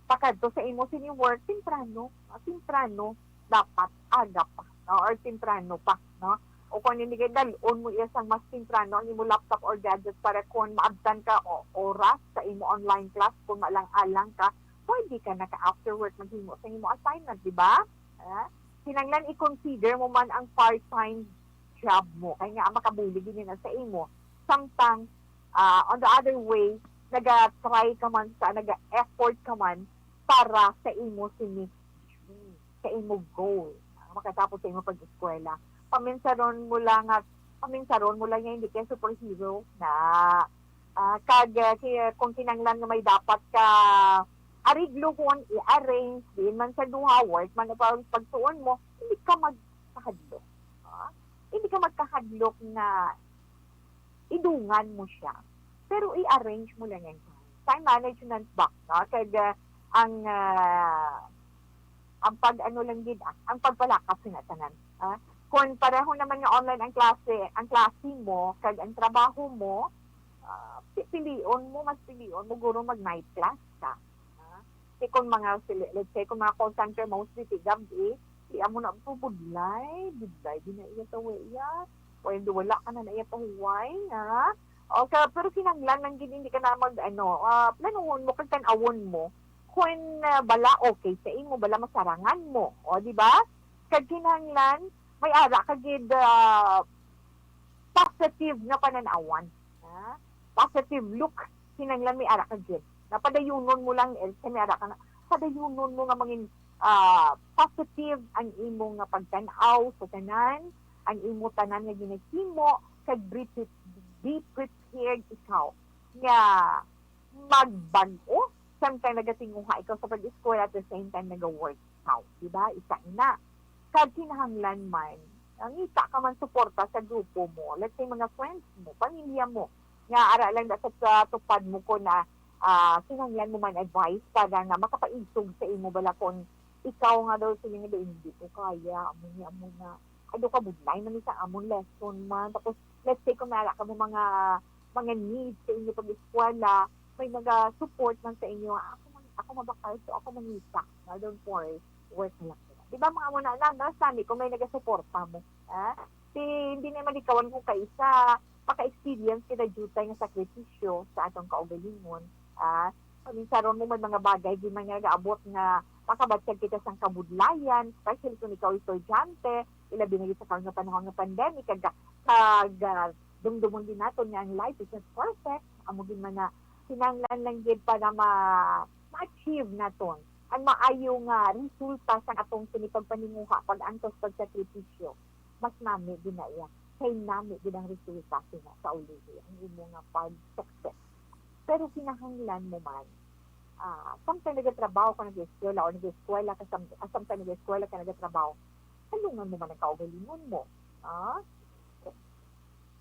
pakadto sa imo sini work, temprano, ah, temprano, dapat aga pa, no? Or temprano pa, no? O kung hindi kay dal-on mo iya sang mas temprano ang imo laptop or gadget para kung maabtan ka o oras sa imo online class, kung maalang-alang ka, pwede ka na ka after work maghimo sa imo assignment, di ba? Ah, kinahanglan i-consider mo man ang part-time job mo. Kay nga, makabulig yun na sa imo. Samtang, ah, on the other way, naga-try ka man sa, naga-effort ka man para sa imo sini, sa imo goal. Ah, makatapos sa imo pag-eskwela. Paminsaron mo lang at, paminsaron mo lang nga hindi ka superhero na, ah, kag, ah, ki-, kung kinahanglan nga may dapat ka ariglohon, i-arrange, diin man sa duha, work man o pa-, pagtuon mo, hindi ka magkahadlok. Ah, hindi ka magkahadlok na idungan mo siya. Pero i-arrange mo lang ang time. Time management ba, no? Kag, ah, ang, ah, ang pag-ano lang gid, ah, ang pagpalakas nga tanan. Ah, kung pareho naman nga online ang klase, ang klase mo, kag ang trabaho mo, ah, pi-, pilion mo, mas pilion mo guro mag night class ka. Ha? Kay kung mga, sili- let's say, kung mga call center, mostly ti gab-i, di amo na to budlay, budlay din na iya tawi iya. O hindi, wala ka na na iya pahuway, ha? O ka, pero kinahanglan lang gid hindi ka na mag, ano, ah, planuhon mo, kag tan-awon mo, kung, ah, bala okay sa imo, bala masarangan mo, o, di ba? Kag kinahanglan, may ara ka gid, ah, positive nga panan-awan, ha? Positive look, kinahanglan may ara ka gid. Napadayunon mo lang, eh, sa may ara ka na, padayunon mo nga mangin, ah, positive ang imo nga pagtan-aw sa tanan, ang imo tanan nga ginahimo, kag be pre-, be prepared ikaw nga magbag-o, samtang nagatinguha ikaw sa pag-eskwela, at the same time naga-work ikaw, di ba? Isa ina. Kag kinahanglan man, ah, ngita ka man suporta sa grupo mo, let's say, mga friends mo, pamilya mo, nga ara lang da sa, sa tupad mo ko na, ah, kinahanglan mo man advice para nga makapaisog sa imo bala kon ikaw nga daw sila nga daw, "Hindi ko kaya, amo ni, amo na." Ay, daw kabudlay man ni sa amon lesson man. Tapos, let's say, kung may ara ka mo mga, mga needs sa inyo pag-eskwela, may naga-support man sa inyo, "Ah, ako man, ako mabakal, so ako mangita. Ah, don't worry, work na lang." Di ba, mga amo na, na, na, sani, kung may nagasuporta mo, ha? Si, hindi na malikawan kung kaisa, maka-experience kita jutay nga sakripisyo sa atong kaugalingon, ah, paminsaron mo may mga bagay di man nga gaabot nga makabatyag kita sang kabudlayan, especially kung ikaw estudyante, ilabi na gid sa karon nga panahon nga pandemic, kag, kag, ah, dumdumon din naton nga ang life is not perfect, amo gid man na kinahanglan lang gid para ma-, ma-achieve naton ang maayo nga resulta sang atong sini pagpaninguha, pag-antos, pagsakripisyo. Mas nami gid na iya. Kay nami gid ang resulta sina sa ulihi, ang imo nga pag-success. Pero kinahanglan mo man, ah, samtang nagatrabaho ka, nag-eskwela, o nag-eskwela ka, sam-, ah, samtang nag-eskwela ka, nagatrabaho, halungan mo man ang kaugalingon mo. Ah?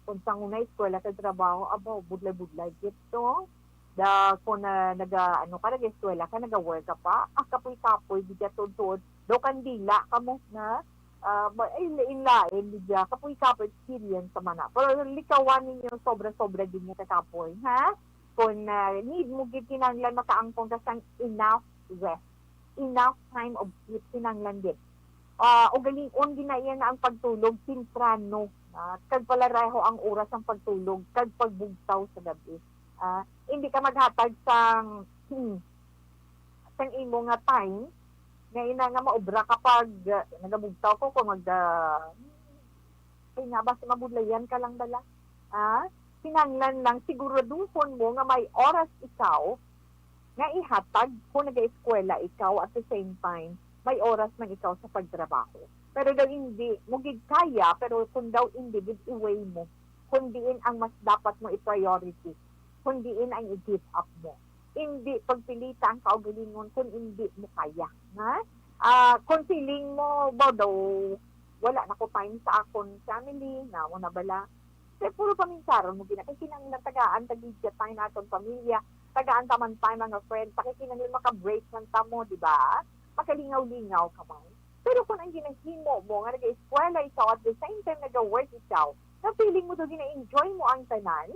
Kung sa una, eskwela ka, trabaho, aba, budlay-budlay gid to. Da, kung na, naga, ano ka, nag-eskwela ka, naga-work ka pa, ah, kapoy-kapoy gid ka tuod-tuod. Daw kandila ka mo, na? Ah, ba, ay, lain-lain gid ya. Kapoy-kapoy experience sa mana. Pero likawan ninyo sobra-sobra din nga kakapoy, ha? Kung, ah, need mo gid, kinahanglan makaangkon ka sang enough rest, enough time of sleep, kinahanglan gid. Ah, ugalingon gid na iya nga ang pagtulog temprano, ah, kag palareho ang oras sang pagtulog kag pagbugtaw sa gab-i. Ah, hindi ka maghatag sang, hmm, sang imo nga time nga ina nga maobra ka pag, ah, nagabugtaw ko kung mag, ah, kay nga basta mabudlayan ka lang bala. Ah, kinahanglan lang siguraduhon mo nga may oras ikaw nga ihatag kung nagaeskwela ikaw, at the same time may oras man ikaw sa pagtrabaho. Pero daw hindi mo gid kaya, pero kung daw hindi gid, i-weigh mo kung diin ang mas dapat mo i-priority, kung diin ang i-give up mo. Hindi pagpilita ang kaugalingon kung hindi mo kaya, ha? Ah, kung feeling mo ba daw wala na ko time sa akon family, na mo na bala, kay puro paminsaron mo gina, kay kinahanglan tagaan ta gid siya time naton pamilya, tagaan ta man time mga friends, ta kay kinahanglan maka-break man ta mo, di ba? Makalingaw-lingaw ka man. Pero kung ang ginahimo mo nga nag-eskwela ikaw at the same time nag-work ikaw, na feeling mo daw gina-enjoy mo ang tanan,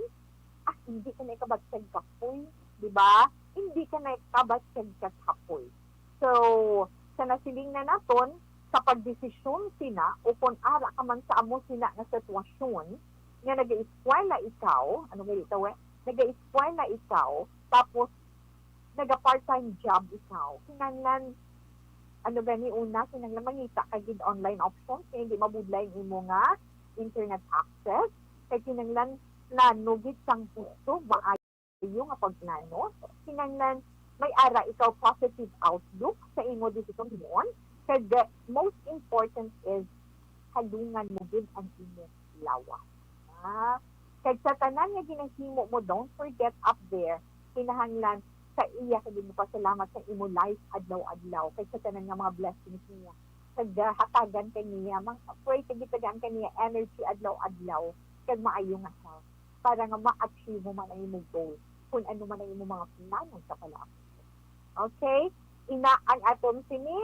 ah, hindi ka na ikabatyag kapoy, di ba? Hindi ka na ikabatyag kapoy. So, sa nasiling na naton, sa pagdesisyon sina o kung ara ka man sa amo sina nga sitwasyon nga nag-eskwela ikaw, ano nga dito, eh? Nag-eskwela ikaw, tapos naga-part-time job ikaw. Kinahanglan, ano gani, una, kinahanglan mangita ka gid online options kay hindi mabudlay ang imo nga internet access. Kay kinahanglan plano gid sang gusto, maayo nga pagplano. Kinahanglan may ara ikaw positive outlook sa imo desisyon himuon. Kag the most important is halungan mo gid ang imo lawas. Ah, kag sa tanan nga ginahimo mo, don't forget up there, kinahanglan sa iya kag mo pasalamat sa imo life adlaw-adlaw, kag sa tanan nga mga blessings niya. Kag, ah, hatagan ka niya, mang pray kag gitagaan ka niya energy adlaw-adlaw, kag maayo nga health, para nga ma-achieve mo man ang imong goal, kung ano man ang imong mga plano sa palaabot. Okay? Ina ang aton sini,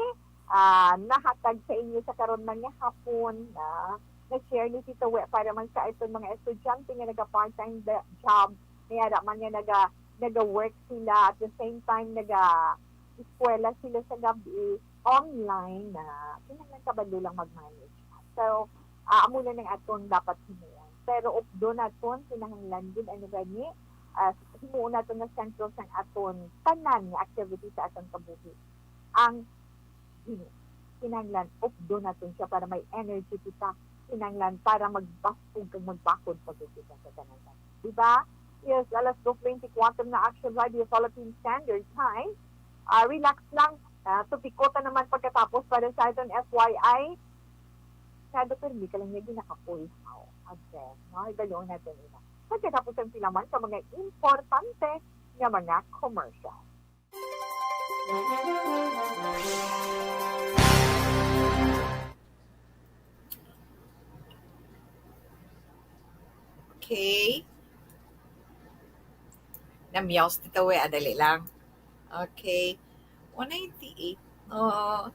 ah, nahatag sa inyo sa karon man nga hapon, na na-share ni Tito We para man sa aton mga estudyante nga naga-part-time da-, job, ara man nga naga, naga-work sila, at the same time, naga-eskwela sila sa gabi, online na, kinahanglan kabalo lang mag-manage. So, ah, amo na ang aton dapat himuon. Pero updo naton, kinahanglan gid, ano gani, ah, himuon naton nga sentro sang aton tanan nga activity sa aton kabuhi ang himuon. Kinahanglan updo naton siya para may energy kita. Kinahanglan para magbaskog kag magbakod pa gid kita sa tanan. Di ba? Yes, alas dos twenty-four na, Action Radio Philippine Standard Time. Ah, relax lang. Ah, tupikota naman pagkatapos para sa aton F Y I. Kada permi ka lang niya ginakapulihaw. Again, no? Ibaliw natin ina. Pagkatapos ang sila man sa mga importante nga mga commercial. Okay. Namyaw si Tita We, ah, dali lang. Okay. One ninety-eight. Oh.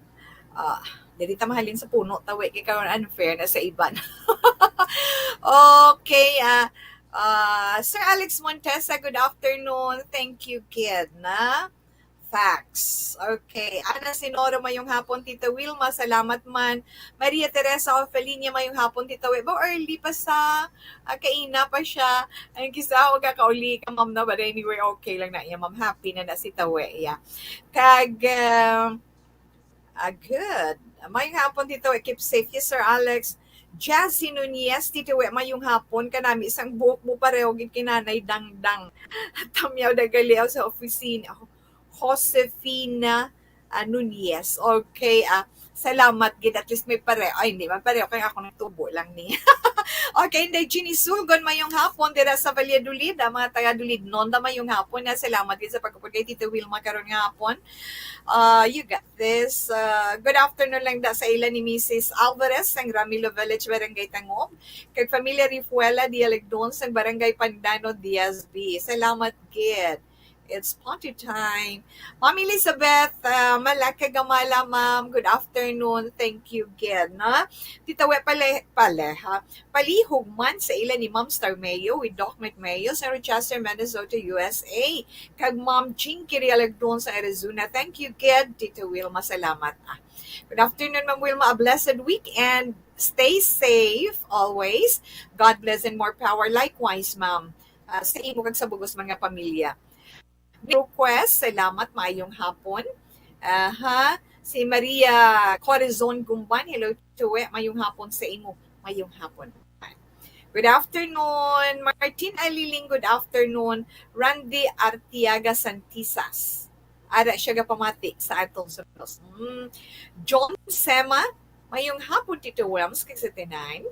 Ah, dili ta mahalin sa puno, Tita We, kay karon unfair na sa iban. Okay, ah, ah, Sir Alex Montesa, good afternoon. Thank you, kid, na. Facts. Okay. Ana Sinoro, mayong hapon, Tita Wilma. Salamat man. Maria Teresa Orfelina, mayong hapon, Tita We. Ba, early pa sa, ah, kaina pa siya. Ang kisa, wag ka kauli ka, ma'am, na. But anyway, okay lang na iya, ma'am. Happy na na si Tita We. Yeah. Kag, ah, ah, good. Mayong hapon, Tita We. Keep safe. Yes, Sir Alex. Jazzy Nunez, Tita We, mayong hapon. Kanami sang buhok mo pareho gid kay Nanay Dangdang. Tamyaw na gali ako sa opisina. Josefina, ah, Nunez. Okay, ah, salamat gid. At least may pareho. Ay, hindi man pareho. Kaya ako nagtubo lang ni. Okay, Inday Jeannie Sulgon, mayong hapon. Dira sa Valladolid, ang mga taga Dolidnon, da, mayong hapon. Na salamat gid sa pagkupod kay Tita Wilma karon nga hapon. Uh, you got this. Uh, good afternoon lang da sa ila ni Missus Alvarez, sang Ramilo Village, Barangay Tangub. Kag Familia Rifuela Dialegdon, sang Barangay Pandano, Diaz B. Salamat gid. It's party time. Ma'am Elizabeth, uh, Malaka Gamala, ma'am. Good afternoon. Thank you gid, no? Tita We, pale, pale, ha? Palihog man sa ila ni Ma'am Star Mayo with Doc McMayo sa Rochester, Minnesota, U S A. Kag Ma'am Jinky Realagdon sa Arizona. Thank you gid, Tita Wilma. Salamat, ah. Good afternoon, Ma'am Wilma. A blessed weekend. Stay safe always. God bless and more power. Likewise, ma'am. Ah, sa imo kag sa bugos man nga pamilya. Request, salamat, maayong hapon. Aha, si Maria Corazon Gumban, hello, Tita We, maayong hapon sa imo. Maayong hapon. Good afternoon, Martin Aliling, good afternoon. Randy Artiaga Santisas. Ara siya gapamati sa atong sunos. Mm. John Sema, mayong hapon, Tito Wams, kag sa tanan.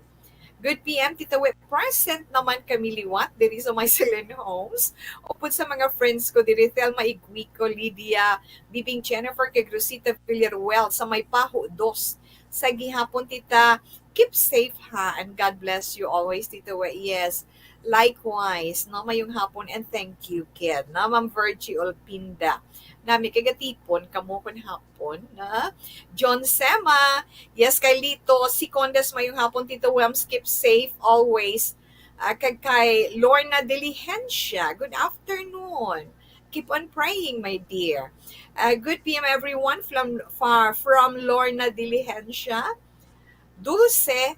Good P M, Tito We. Present naman kami liwat diri sa Mycelium Homes. Upod sa mga friends ko diri, Thelma Iguico, Lydia, Bibing Jennifer, kag Rosita Villaruel sa may Paho dos. Sa gihapon, Tita, keep safe ha, and God bless you always, Tito We. Yes, likewise, no, mayong hapon, and thank you, kid, na Ma'am Virgie Olpinda. Nami kay gatipon kamo kun hapon, na John Sema, yes, kay Lito Sicondes, mayong hapon, Tito Wams, keep safe always. Ah, kag kay Lorna Diligencia, good afternoon. Keep on praying, my dear. Ah, good P M, everyone, from, far, from Lorna Diligencia. Dulce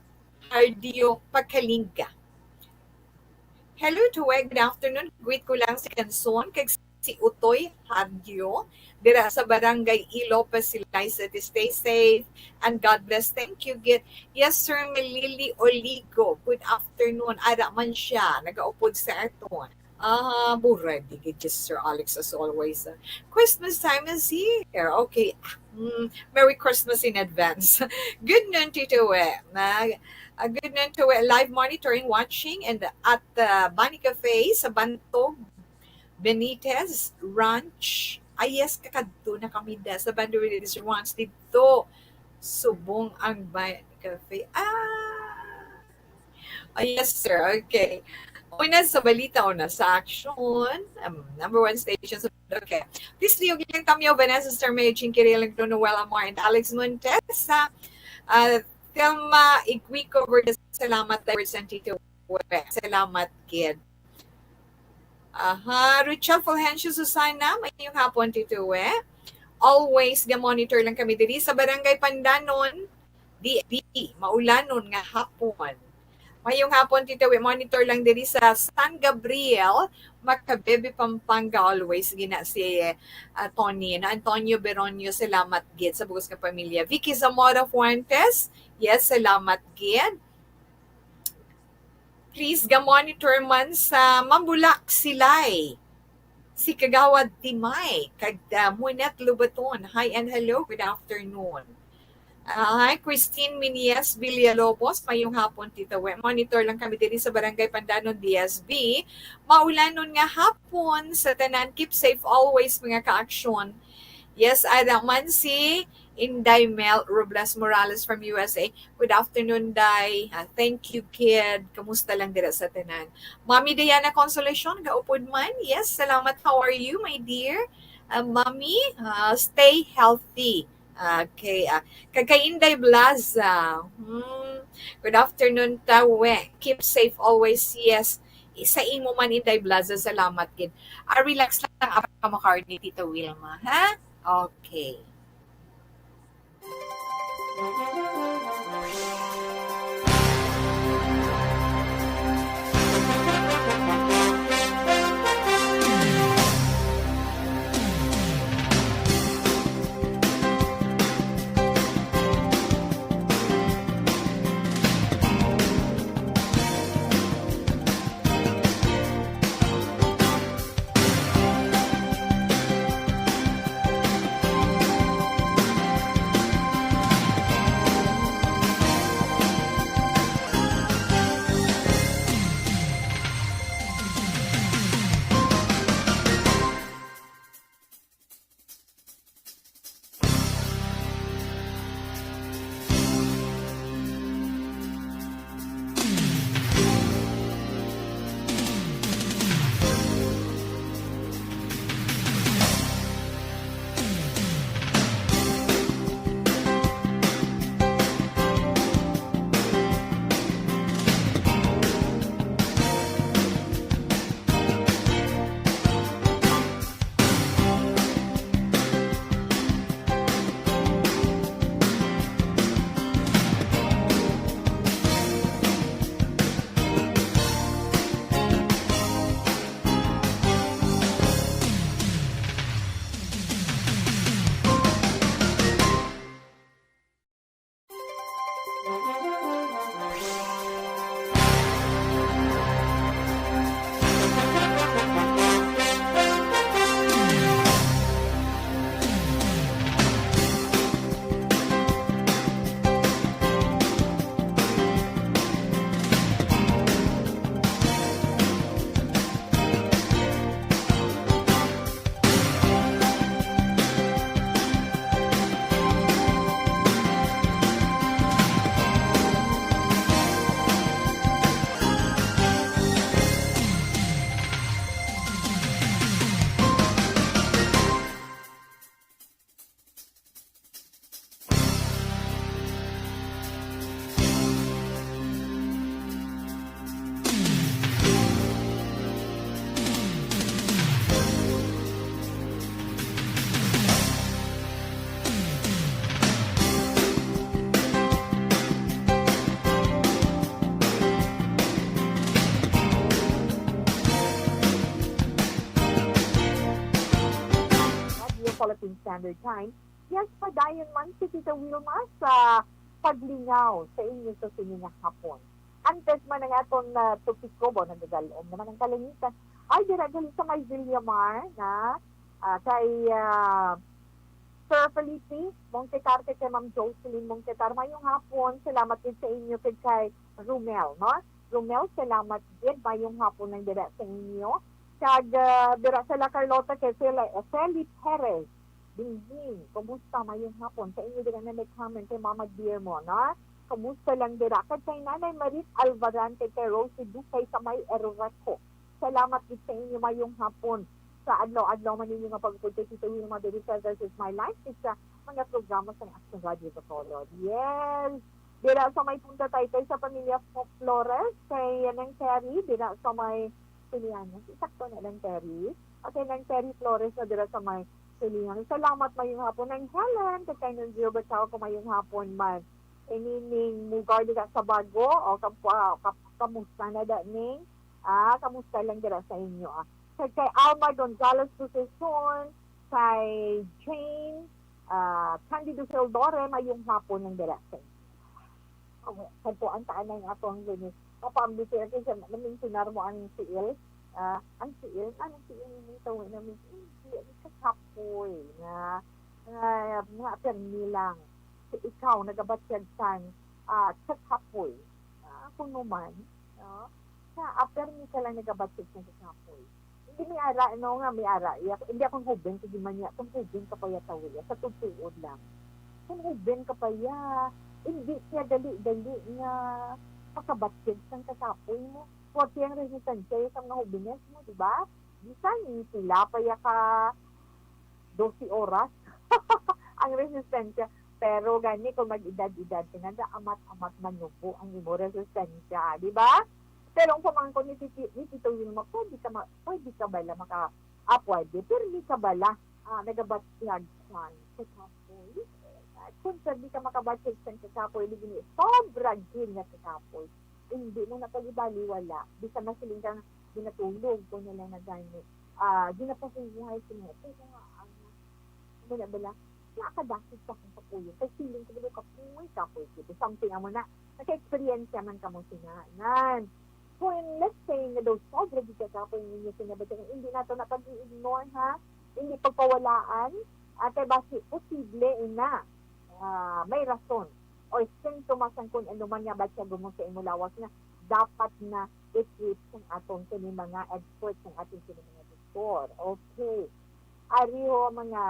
Hardio Pagkalinga. Hello, Tito We, good afternoon. Greet ko lang si Kanson kag si Utoy Hardio dira sa Barangay E. Lopez, Silay City. Stay safe and God bless. Thank you gid. Yes, Sir Melili Oligo, good afternoon. Ara man siya, nagaupod sa aton. Ah, buray, di gid, just Sir Alex, as always. Ah, Christmas time is here. Okay. Mm, Merry Christmas in advance. Good noon, Tito We. Na, ah, good noon, Tito We. Live monitoring, watching, and at the Bani Cafe sa Bantog, Benitez Ranch. Ah, yes, kakadto na kami da sa Bantog Benitez Ranch dito. Subong ang Bani Cafe. Ah, Oh, yes, sir. Okay. Una sa balita, una sa aksyon. Um, number one station. Okay. Please, liyog lang tamyaw, Vanessa Star Mayo, Chinky Real, Noel Amor, and Alex Montesa. Uh, Thelma Iguico, Verdes, salamat, Edward Santito. Salamat, kid. Aha, Richard Fulgencio Susana, mayong hapon, Tito We. Always ga-monitor lang kami diri sa Barangay Pandanon, D B, maulanon nga hapon. Mayong hapon, Tito We. Monitor lang diri sa San Gabriel, Macabebe, Pampanga. Always gina si, ah, Tony. Na Antonio Beronio, salamat gid sa bugos nga pamilya. Vicky Zamora Fuentes, yes, salamat gid. Please, ga-monitor man sa Mambulak, Silay, si Kagawad Timay, kag, ah, Munet Lubaton. Hi and hello, good afternoon. Ah, hi, Christine Minies Villalobos, mayong hapon, Tita We. Monitor lang kami diri sa Barangay Pandanon, D S B. Maulanon nga hapon sa tanan. Keep safe always, mga ka-aksyon. Yes, ada man si Inday Mel Robles Morales from U S A. Good afternoon, Day. Ah, thank you, kid. Kamusta lang dira sa tanan? Mami Diana Consolacion, gaupod man. Yes, salamat. How are you, my dear? Ah, Mami, ah, stay healthy. Okay. Ah, kag kay Inday Blaza. Hmm. Good afternoon, Tawe. Keep safe always. Yes. Sa imo man, Inday Blaza, salamat gid. Ah, relax lang, abang ka mo card ni Tita Wilma, ha? Okay. Radio Philippine Standard Time. Yes, padayon man si Tita Wilma sa paglingaw sa inyo sa sini nga hapon. Antes man ang aton, ah, topiko, bo, nagagalom naman ang kalangitan. Ay, dira gali sa may Villamar na, ah, kay, ah, Sir Felipe Montecar, kay, kay Ma'am Jocelyn Montecar. Mayong hapon. Salamat gid sa inyo, kay, kay Romel, no? Romel, salamat gid. Mayong hapon lang dira sa inyo. Kag, ah, dira sa La Carlota kay Fel-, Feli Perez. Bingbing, kumusta? Mayong hapon. Sa inyo dira na may comment kay Mama Guillermo, no? Kumusta lang dira? Kag kay Nanay Marit Alvarante, kay Rosie Duque sa may Erreco. Salamat gid sa inyo. Mayong hapon. Sa adlaw-adlaw man ninyo nga pagupod kay Tito Wilma diri sa This Is My Life, sa mga programa sa Action Radio Bacolod. Yes! Dira sa may Punta Taytay sa pamilya Fo-, Flores, kay Nang Terry, dira sa may Silihan. Sakto na lang, Terry. Okay, Nang Terry Flores na dira sa may Silihan. Salamat, mayong hapon. Nang Helen, kay Nang Gilbert, tawag ko, mayong hapon man. Inining Mugar dira sa Bago, o kap-, ah, kap-, kamusta na da ning? Ah, kamusta lang dira sa inyo, ah? Kay, kay Alma Gonzalez Suceson, kay Jane, ah, Candido Sildore, mayong hapon lang dira sa inyo. Ang, kadto ang taanay nga atong gini. Papaambit ko, kasi na-mensionar mo ang tiil. Ah, ang tiil, ang tiil ni Tawin na, hindi, ang kakapoy nga, nga, nga permi lang. Si ikaw, nagabatyag sang, ah, kakapoy. Ah, kuno man, no? Sa, ah, permi ka lang nagabatyag sang kakapoy. Hindi may ara, no, nga may ara. Iya, hindi akong hubin, sige man niya. Kung hubin ka pa ya, Tawin, sa tugtuod lang. Kung hubin ka pa ya, hindi siya dali-dali nga makabatyag sang kakapoy mo. Forte ang resistensya sa mga hubines mo, di ba? Bisan pila pa ya ka dose oras ang resistensya. Pero gani, kung mag-edad-edad ka na, da amat-amat manubo ang imo resistensya, di ba? Pero ang pamangkon ni Titi, ni Tito Wilma, pwede ka ma-, pwede ka bala maka-, ah, pwede, pirmi ka bala, ah, nagabatyag sang kakapoy. At kung sabi ka makabatyag sang kakapoy, di gini, sobra gid nga kakapoy. Hindi mo na pag-ibaliwala. Bisan na siling kang ginatulog ko na lang na gani. Ah, ginapahuhay ko nga. Pero nga, ang, ano na bala, nakadakit sa akong kapuyo. Kay feeling ko, "Balo, kapoy, kapoy, kapoy." Something amo na. Naka-experience man kamo sina. Nan. Kung let's say nga daw sobra gid ka kapoy ang inyo sinabi, hindi nato na pag-i-ignore, ha? Hindi pagpawalaan. Ah, kay basi posible ina, ah, may rason or sintomas ang kung ano man nga batyag mo sa imo lawas nga dapat na i-treat sang aton kini mga expert, sang aton kini mga doktor. Okay. Ari ho ang mga,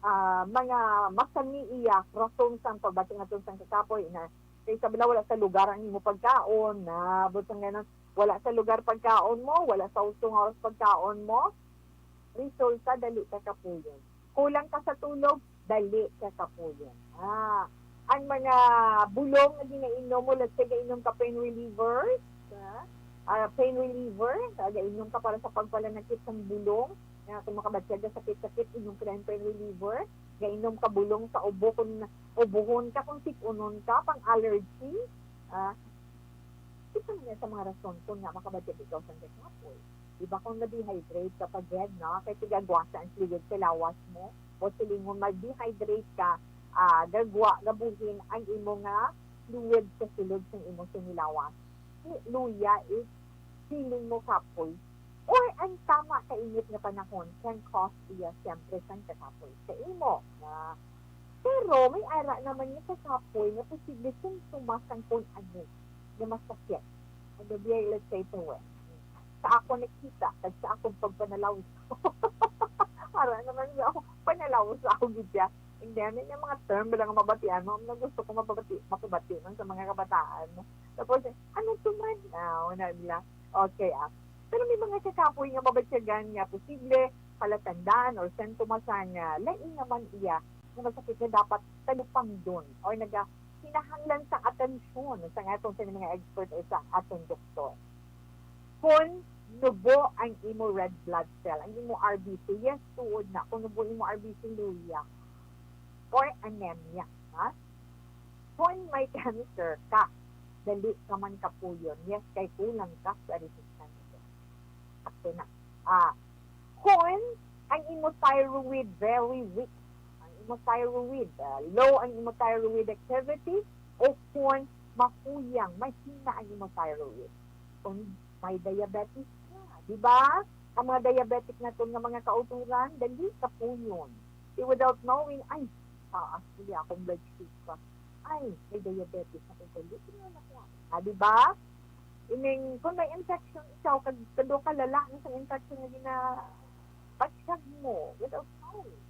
ah, mga masani iya rason sang pagbatyag naton sang kakapoy na sa isa bala wala sa lugar ang imo pagkaon, na buot sang ganon, wala sa lugar pagkaon mo, wala sa husto nga oras pagkaon mo, resulta dali ka kapuyon. Kulang ka sa tulog, dali ka kapuyon. Ah, ang mga bulong nga ginainom mo, let's say, gainom ka pain reliever, ah, ah, pain reliever, ah, gainom ka para sa pagpalanakit sang bulong, nga kung makabatyag ka sakit-sakit, inom ka ng pain reliever, gainom ka bulong sa ubo, kung ubuhon ka, kung sik-unon ka, pang allergy, ah, isa man yan sa mga rason kung nga makabatyag ikaw sang kakapoy. Di ba, kung na-dehydrate ka pa gid, no? Kay tigagwasa ang fluid sa lawas mo. O silingon, mag-dehydrate ka, ah, gagwa, gabuhin ang imo nga fluid sa sulod sang imo sinilawas. Luya is feeling mo kapoy. Or ang tama ka init nga panahon can cause iya siyempre sang kakapoy sa imo. Na, pero may ara naman nga kakapoy nga posible sintomas sang kung ano nga masakit. Ano biya, let's say, to, eh, sa ako nakita, kag sa akong pagpanalawis. Ara naman nga ako, panalawis ako gid siya. Hindi, ano yung mga term ba nga mabatian mo? Ang gusto ko mabati, makabati man sa mga kabataan mo. Tapos, eh, ano to man? Ah, wala nila. Okay, ah. Pero may mga kakapoy nga mabatyagan nga posible palatandaan or sintomas nga lain naman iya nga masakit nga dapat talupangdon or naga kinahanglan sa atensyon sa atong sa mga expert o sa atong doktor. Kung nubo ang imo red blood cell, ang imo R B C, yes, tuod na. Kung nubo imo R B C, luya or anemia, ha? Kung may cancer ka, dali ka man kapuyon. Yes, kay kulang ka sa resistensya. Ato na. Ah, kung ang imo thyroid very weak, ang imo thyroid, ah, low ang imo thyroid activity, o kung mahuyang, mahina ang imo thyroid. Kung may diabetes ka, di ba? Ang mga diabetic naton nga mga kauturan, dali kapuyon. Di, without knowing, ay, taas pala akong blood sugar. Ay, may diabetes ako, dali na ako. Ah, di ba? Ining, kung may infection ikaw, kag, kado ka lala na sa infection nga ginabatyag mo, without knowing.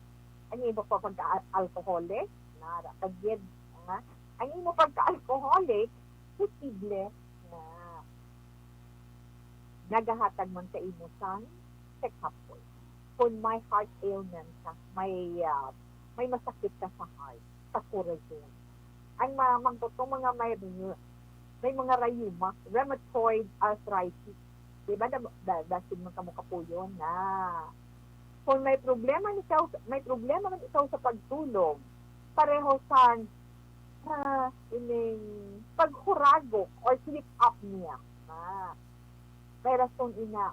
Ang iba pa pagka-alcoholic, nara, pagid, ha? Ang imo pagka-alcoholic, posible na nagahatag man sa imo sang check-up ko. Kung may heart ailment ka, may, ah, may masakit ka sa heart, sa corazon. Ang mga, mga, mga may, may mga rayuma, rheumatoid arthritis, Di ba, da, da, dasin man kamo kapuyon na. Kung may problema ikaw, may problema man ikaw sa pagtulog, pareho sa, ah, ining paghuragok or sleep apnea. Ah, may rason ina,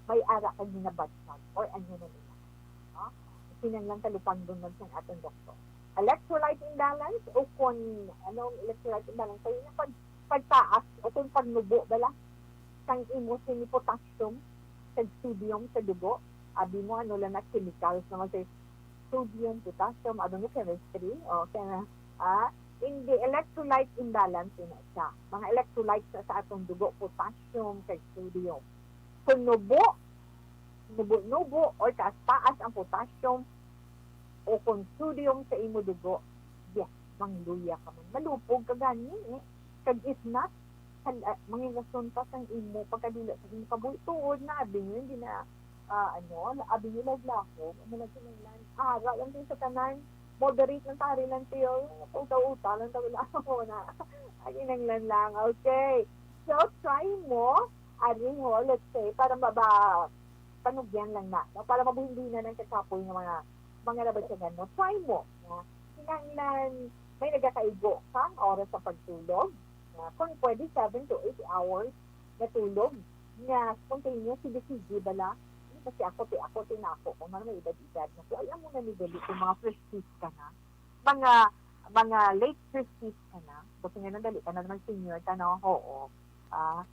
may ara kag ginabatyag or ano na nila. No? Kinahanglan talupangdon man sang atong doktor. Electrolyte imbalance o kung anong electrolyte imbalance, kaya na pag, pagtaas o kung pagnubo bala sang imo sini potassium kag sodium sa dugo. Abi mo, ano lang na, chemicals naman sa sodium, potassium, ano nga, chemistry, o kaya na, ah, in the electrolyte imbalance, yun na siya. Mga electrolytes na sa atong dugo, potassium kag sodium. Kung nubo, nubo-nubo or taas-taas ang potassium o kung sodium sa imo dugo, yes, mangluya ka man. Malupog ka gani, eh. Kag if not, hal-, ah, mangin rason pa sang imo pagkadula sa imo kabuhi tuod na abi niyo, hindi na, ah, ano, abi niyo laglakom, ano lang kinahanglan. Ara lang din sa tanan, moderate lang, tari lang tiyo, uta-uta lang, tawala ako na. Ay, kinahanglan lang. Okay. So, try mo, ari ho, let's say, para maba-, panugyan lang na, no? Para mabuhindinan ang kakapoy nga mga, mga nabatyagan mo. Try mo, no? Kinahanglan, may nagakaigo ka ang oras sa pagtulog. No? Kung pwede, seven to eight hours na tulog, nga spontaneous, sige-sige bala. Kasi ako, ti ako, ti na ako, kung ano may edad-edad na. So, alam mo na ni Dali, kung mga fifties ka na, mga, mga late fifties ka na, kasi nga nadali ka na naman senior ka, no? Oo. Ah,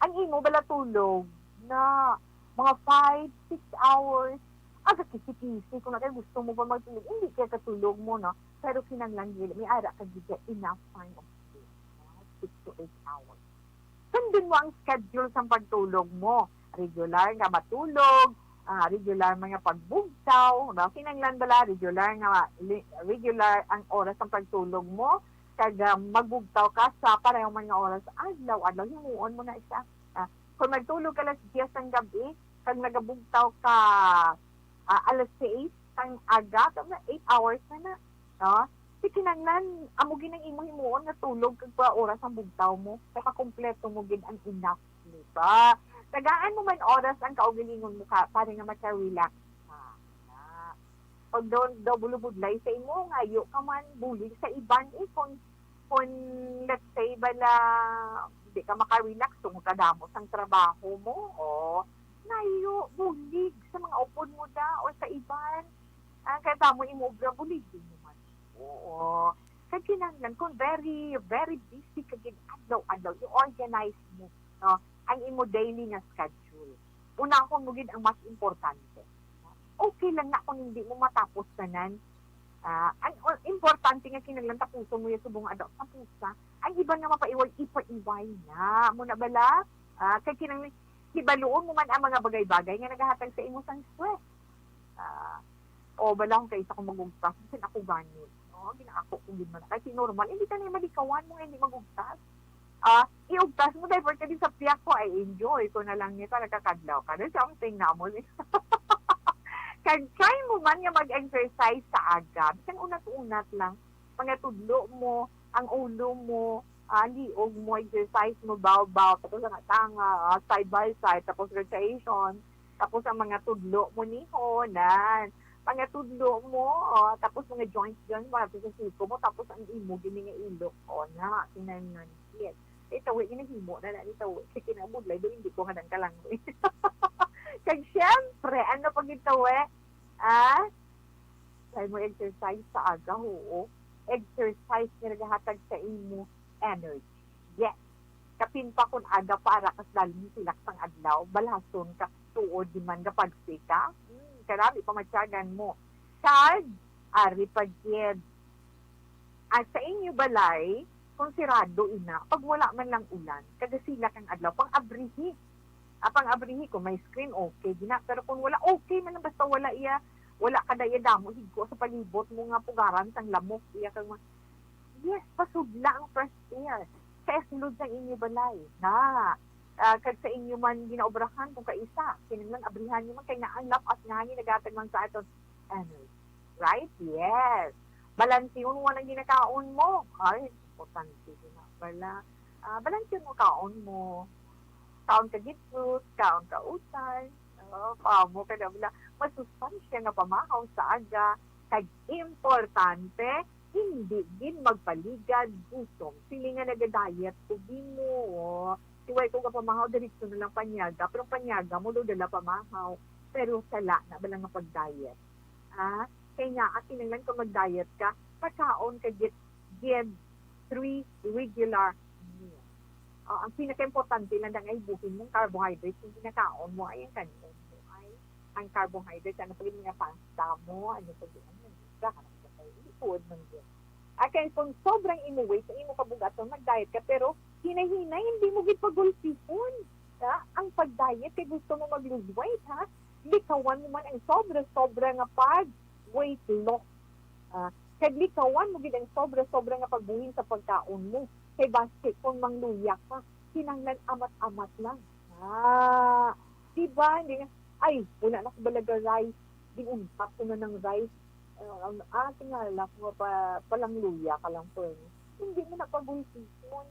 ang imo bala tulog na mga five, six hours, aga kisi-kisi, kung na kay gusto mo pa magtulog, hindi kaya katulog mo, no? Pero kinahanglan dili, may ara ka gid enough time of sleep, no? Six to eight hours. Sundon mo ang schedule sang pagtulog mo. Regular nga matulog, ah, regular man nga pagbugtaw, no? Kinahanglan bala regular nga li-, regular ang oras sang pagtulog mo, kag, ah, magbugtaw ka sa pareho man nga oras adlaw-adlaw, himuon mo na siya. Ah, kung magtulog ka alas diyes sang gab-i, kag nagabugtaw ka, ah, alas sais sang aga, tama, eight hours na na, no? Ti kinahanglan, amo gid ang imo himuon nga tulog kag pa oras ang bugtaw mo, kay makompleto mo gid ang enough sleep. Ah, tagaan mo man oras ang kaugalingon mo ka, para nga maka-relax ka. Na. Pag daw, daw bulubudlay sa imo, ngayo ka man, bulig sa iban, eh, kung, kung, let's say, bala, di ka maka-relax, tungod kadamo sang trabaho mo, o, ngayo, bulig sa mga upod mo da, or sa iban. Ah, kay kamo imo obra, bulig din mo man. Oo. Kay kinahanglan, kung very, very busy ka gid adlaw-adlaw, i-organize mo, no, ang imo daily nga schedule. Unahon mo gid ang mas importante. Okay lang na kung hindi mo matapos tanan. Ah, ang o-, importante nga kinahanglan tapuson mo ya subong adlaw, tapusa. Ang iban nga mapaiway, ipaiway na. Mo na bala? Ah, kay kinahanglan, hibaluon mo man ang mga bagay-bagay nga nagahatag sa imo sang stress. Ah, o bala kung kaisa ko magugtas, bisan ako gani. No, ginaako ko gid man. Kasi normal, hindi ka na malikawan mo nga hindi magugtas. Ah, iugtas mo, diaper ka din sa piyak ko, ay enjoy ko na lang nito, nagkakadlaw ka. There's something na mo. Kag try mo man nga mag-exercise sa aga. Bisan unat-unat lang. Mga tudlo mo, ang ulo mo, ah, liog mo, exercise mo, baw-baw, tapos ang tanga, ah, side by side, tapos rotation, tapos ang mga tudlo mo nihonan, mga tudlo mo, oh, tapos mga joints dyan, mga sa siko mo, tapos ang imo, gini nga ilok, oh, na, kinahanglan, yes. Itawi, ginahimo na na, itawi, sa kinabudlay, do, hindi ko nga nang kalangoy. Kag syempre, ano pag itawi? Ah? Try mo exercise sa aga, oo. Exercise nga nagahatag sa imo energy. Yes. Kapin pa kung aga pa, ara kas daling hilak sang adlaw, balhason ka, tuod di man nga pagsika. Hmm, karami pa matyagan mo. Kag, ari pa gid. At sa inyo balay, kung sirado ina, pag wala man lang ulan, kagasilak ang adlaw, pang-abrihi. Ah, pang-abrihi, kung may screen, okay gina. Pero kung wala, okay man lang, basta wala iya, wala ka da iya damo, higko sa palibot mo nga pugaran sang lamok, iya kang ma-, yes, pasudla ang fresh air. Sa sulod sang inyo balay, na, ah, kag sa inyo man ginaobrahan kung kaisa, kinahanglan abrihan nyo man kay na ang lap-as nga hangin naghatag man sa aton energy. Right? Yes. Balanse mo ang ginakaon mo. Ay, importante din na pala. Ah, balanse mo kaon mo. Kaon ka gid fruit, kaon ka utay. Oh, paamo ka na bala. Masustansya nga pamahaw sa aga, kag importante, hindi gid magpaligad gutom. Sini nga naga-diet ko, di mo, oh. Siway ko nga pamahaw, diretso na lang panyaga. Pero ang panyaga mo, daw dala pamahaw. Pero sala na bala nga pag-diet. Ah, kay nga, at kinahanglan kung mag-diet ka, pagkaon ka gid, gid three regular meals. Ah, ang pinaka-importante lang dang ay buhin mong carbohydrates, yung kinakaon mo ay ang kanon mo ay ang carbohydrates, ano pa gid nga pasta mo, ano pa gid, ano, isda, ano pa gid, food man gid. Ah, kay kung sobrang imo weight, sa imo kabugaton, mag-diet ka, pero hinay-hinay, hindi mo gid pagulpihon, ha? Ang pag-diet kay gusto mo mag-lose weight, ha? Likawan mo man ang sobra-sobra nga pag weight loss. Ah, kag likawan mo gid ang sobra-sobra nga pagbuhin sa pagkaon mo. Kay basi kung mangluya ka, kinahanglan amat-amat lang. Ah, di ba? Hindi nga, "Ay, wala na ko balaga rice. Di untat ko na ng rice." Ah, ang, ah, tingala ko nga pa, palangluya ka lang, friend. Hindi mo na pagulpihon.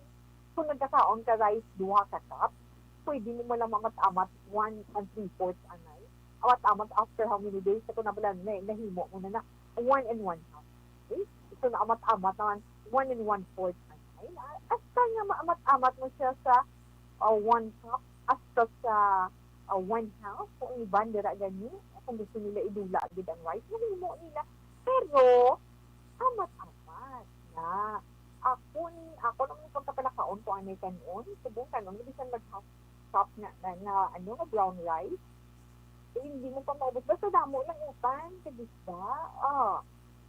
Kung nagkakaon ka rice, duha ka cup, pwede mo mo lang mamat-amat one and three-fourths anay. Amat-amat after how many days, ako na pala, na, nahimo mo na na, one and one half. Okay? So, na amat-amat naman, one and one-fourth anay. Ah, hasta nga maamat-amat mo siya sa ah, one cup, hasta sa ah, one half, kung iban dira gani, kung gusto nila idula gid ang rice, mahimo nila. Pero, amat-amat na. Ako ni, ako lang yung pagkapalakaon ko anay kanon, subong kanon, bisan nag half cup na, na, na, ano, na brown rice, eh, hindi mo pa maubos. Basta damo lang utan, kag isda. Ah.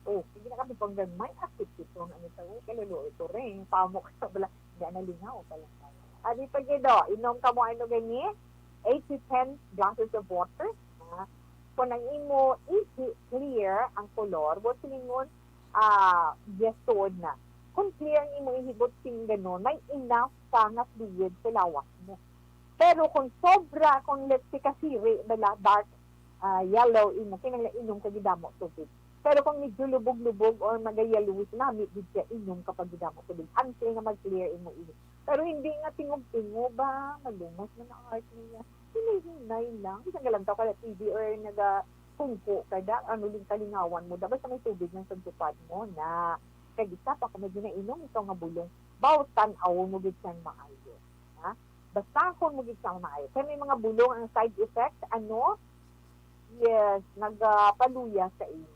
Oh, sige na kami pang gamay. Akit ito ang ano tayo. Kaluluoy ko rin. Pamo ka sa bala. Hindi na lingaw pa lang tayo. Abi pa gid, oh, inom ka mo ano gani? Eight to ten glasses of water. Ha? Kung ang imo ihi clear ang kolor, what's lingon? Ah, yes, tuod na. Kung clear ang imo ihi, but sing ganon, may enough ka nga fluid sa lawas mo. Pero kung sobra, kung let's say, kasiri, bala, dark ah, yellow imo, kinahanglan inom ka gid damo tubig. Pero kung medyo lubog-lubog or maga-yellowish, lami gid siya, inom ka pa gid damo tubig until nga mag-clear imo ihi. Pero hindi nga tingob-tingob ba, malumas man ang heart niya. Hinay-hinay lang. Bisan galantaw ka na T V or naga-, kungko ka da, ano, ling-, kalingawan mo da, basta may tubig lang sa tupad mo na. Kag isa pa, kung may ginainom ikaw nga bulong, baw tan-awon mo gid siyang maayo. Ha? Basahon mo gid siyang maayo. Kay may mga bulong ang side effect, ano? Yes, nagapaluya sa imo.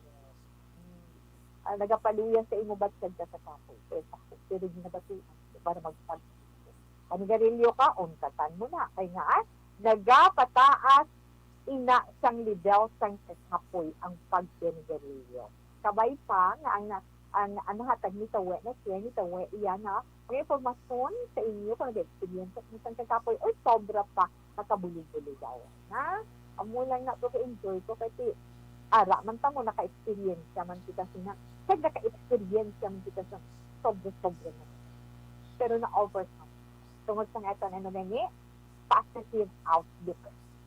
Hmm. Ah, nagapaluya sa imo batyag ka sa kapoy. Pero sa, pero di nabatuan para magpag-, panigarilyo ka, untatan mo na. Kay nga, ah, nagapataas ina sang level sang kapoy ang pagpanigarilyo. Kabay pa nga ang na-, ang, ang nahatag ni Tawe na siya, ni Tawe, iya na ang impormasyon sa inyo kung nag-experience mo sang kakapoy or sobra pa, makabulig-buligaw. Na, amo lang na to ka-enjoy ko kay ti-, ara man ta mo, naka-experience man kita sina, kag naka-experience man kita sa sobra-sobra na. Pero na-overcome. Tungod sa nga ito, ano gani, positive outlook.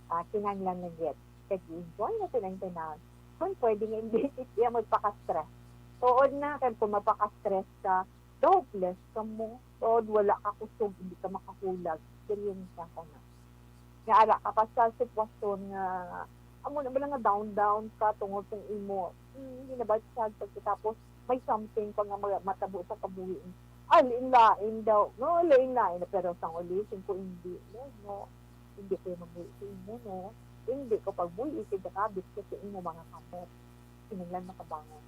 Ah, kinahanglan na gid. Kag i-enjoy na silang tanan. Kung pwede nga, hindi siya magpaka-stress. Tuod na, kag kung mapaka-stress ka, hopeless ka mo. Tuod, wala ka kusog, hindi ka makahulag. Experience ko na. Nga ara ka pa sa sitwasyon nga, amo na ba nga down-down ka tungod sa imo, hmm, hindi na ba siya, pagkatapos, may something pa nga ma-, matabo sa kabuhi. Ah, lain-lain daw. No, lain-lain. Pero sang uli, singko hindi. No, no. Hindi ko yung magbuhi sa inyo, no. Hindi ko pagbuhi, kasi kakabit ko sa inyo mga kamot. Kinahanglan makabangon.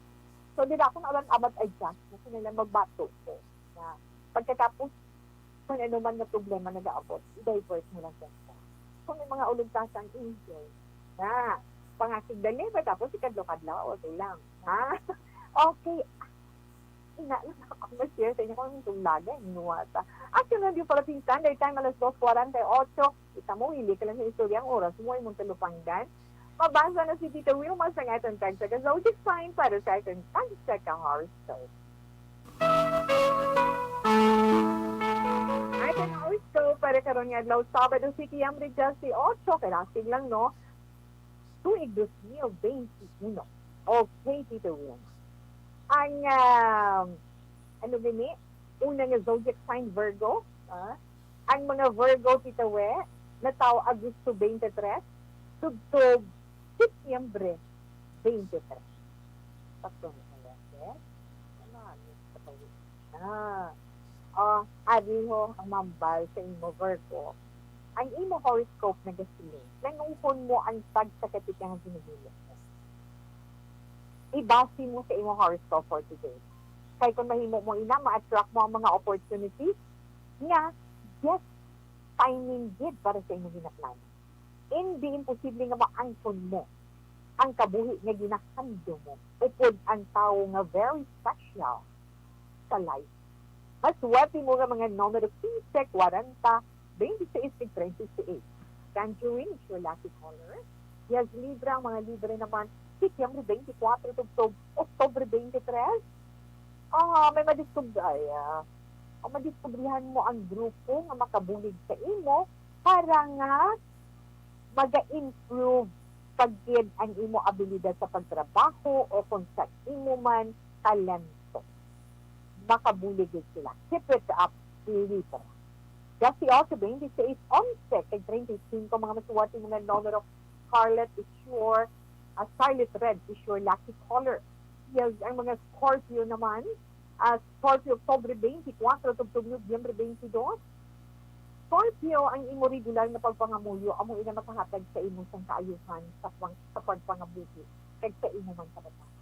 So, dira akong amat-amat adjust na kinahanglan magbato ko. Na pagkatapos, kung ano man nga problema nag-aabot, i-divert mo lang dyan sa. Kung may mga ulog ka sang enjoy, na, pangasig dali, pagkatapos ikadlaw-kadlaw, okay lang. Ha? Okay. Ina lang ako mag-share sa inyo kung anong tulagan, nuwata. At yun lang yung pala pinsan, dahil time alas dos forty-eight, kita mo, hindi ka lang sa istorya ang oras mo, imong talupanggan. Mabasa na si Tita Wilma sa nga itong tag sa Zodiac Sign para sa itong tag sa ka-horoscope. Ay, ka horoscope para karon nga adlaw, Sabado, September diyesyoto, kay lastig lang, no? Tuig dos mil bente uno. Okay, Tita Wilma. Ang, um, ano gani? Una nga zodiac sign, Virgo. Ah? Ang mga Virgo, Tita We, natawo Agosto twenty-three, tubtob Setyembre twenty-three. Sakto na kaya, sir? Ano, ano, sa pag-, ah, ah, ari ho ang mambal sa imo, Virgo. Ang imo horoscope nagasiling, planuhon mo ang tagsa ka tikang ginahimo mo. Ibase mo sa imo horoscope for today. Kay kung mahimo mo ina, ma-attract mo ang mga opportunities nga, yes, timing gid para sa imo ginaplano. Hindi imposible nga maangkon mo ang kabuhi nga ginahandom mo upod ang tawo nga very special sa life. Maswerte mo nga mga numero quince, kwarenta, twenty-six, kag treinta y seis. Tangerine is your lucky color. Yes, Libra, ang mga Libra naman, Setyembre twenty-four, tubtob Oktubre twenty-three. Ah, may madiskubre, ay, ah, ang madiskubrihan mo ang grupo nga makabulig sa imo para nga maga-improve pa gid ang imo abilidad sa pagtrabaho o kung sa imo man talento. Makabulig gid sila. Keep it up, Libra. Dose, otso, twenty-six, onse, kag treinta y cinco, mga masuwati, mga numero, scarlet is your, ah, scarlet red is your lucky color. Yes, ang mga Scorpio naman, ah, Scorpio, Oktubre twenty-four, tubtob Nobyembre twenty-two. Scorpio, ang imo regular nga pagpangamuyo amo ina makahatag sa imo sang kaayuhan sa pang-, sa pagpangabuhi kag sa imo man kabataan.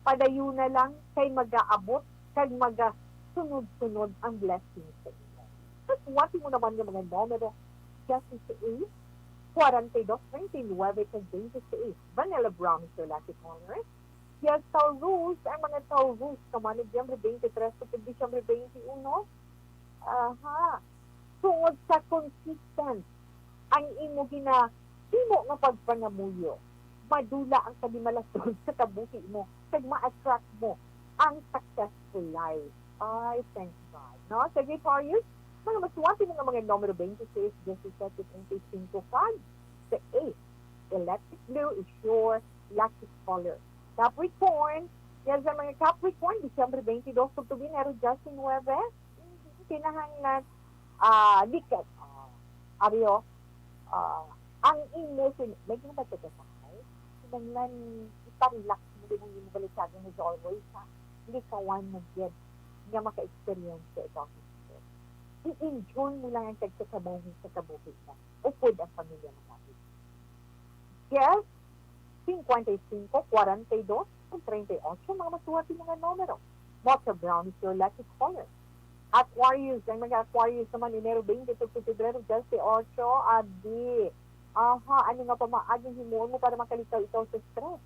Padayon na lang kay magaabot kag magasunod-sunod ang blessing sa imo. Sa suwati mo naman nga mga numero, dose, kwarenta y dos, treinta y nueve, kag twenty-six. Vanilla Brown is your lucky color. Yes, Taurus, ang mga Taurus, kamano Nobyembre twenty-three sa Disyembre twenty-one. Aha. Tungod sa consistent ang imo ginahimo nga pagpangamuyo, madula ang kalimalasyon sa kabuhi mo, kag ma-attract mo ang successful life. Ay, thank God. No? Sagittarius, mga masuwati mo nga mga numero twenty-six, diyesisete, treinta y cinco, kag sa eight. Electric blue is your lucky color. Capricorn, yan sa mga Capricorn, Disyembre twenty-dos, tubtob Enero diyes nuebe, kinahanglan, ah, likat. Ah, ari, oh, ah, ang imo sin-, may ginabasa ka sa hay? Kinahanglan ipa-relax mo din ang imo balisagan as always, ha? Likawan mo gid nga maka-experience ka ikaw mismo. I-enjoy mo lang ang tagsa ka moment sa kabuhi mo. Upod ang pamilya mo natin. Yes, cincuenta y cinco, cuarenta y dos, ug treinta y ocho, mga masuwati mga numero. Mocha brown is your lucky color. Aquarius, ang mga Aquarius naman, Enero twenty to Febrero twenty-eight, abi. Aha, ano nga pamaaging himuon mo para makalikaw ikaw sa stress?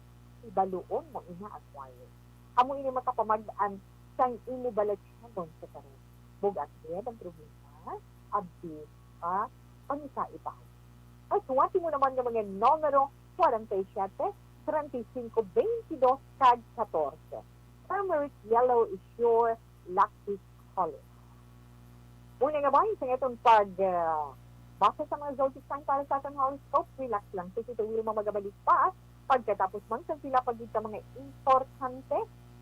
Ibaluon mo ina, Aquarius. Amo ini makapamag-an sang imo balatyagon sa karon. Bug-at gid ang problema, abi, ah, pangita ibahan. Ay, suwati mo naman nga mga numero, kwarenta y siyete, treinta y cinco, twenty-dos, kag katorse. Turmeric yellow is your lucky color. Una nga bahin sa atong pag, ah, basa sa mga zodiac sign para sa atong horoscope, relax lang. Si Tito Wilma magabalik pa pagkatapos man sang pila pa gid ka mga importante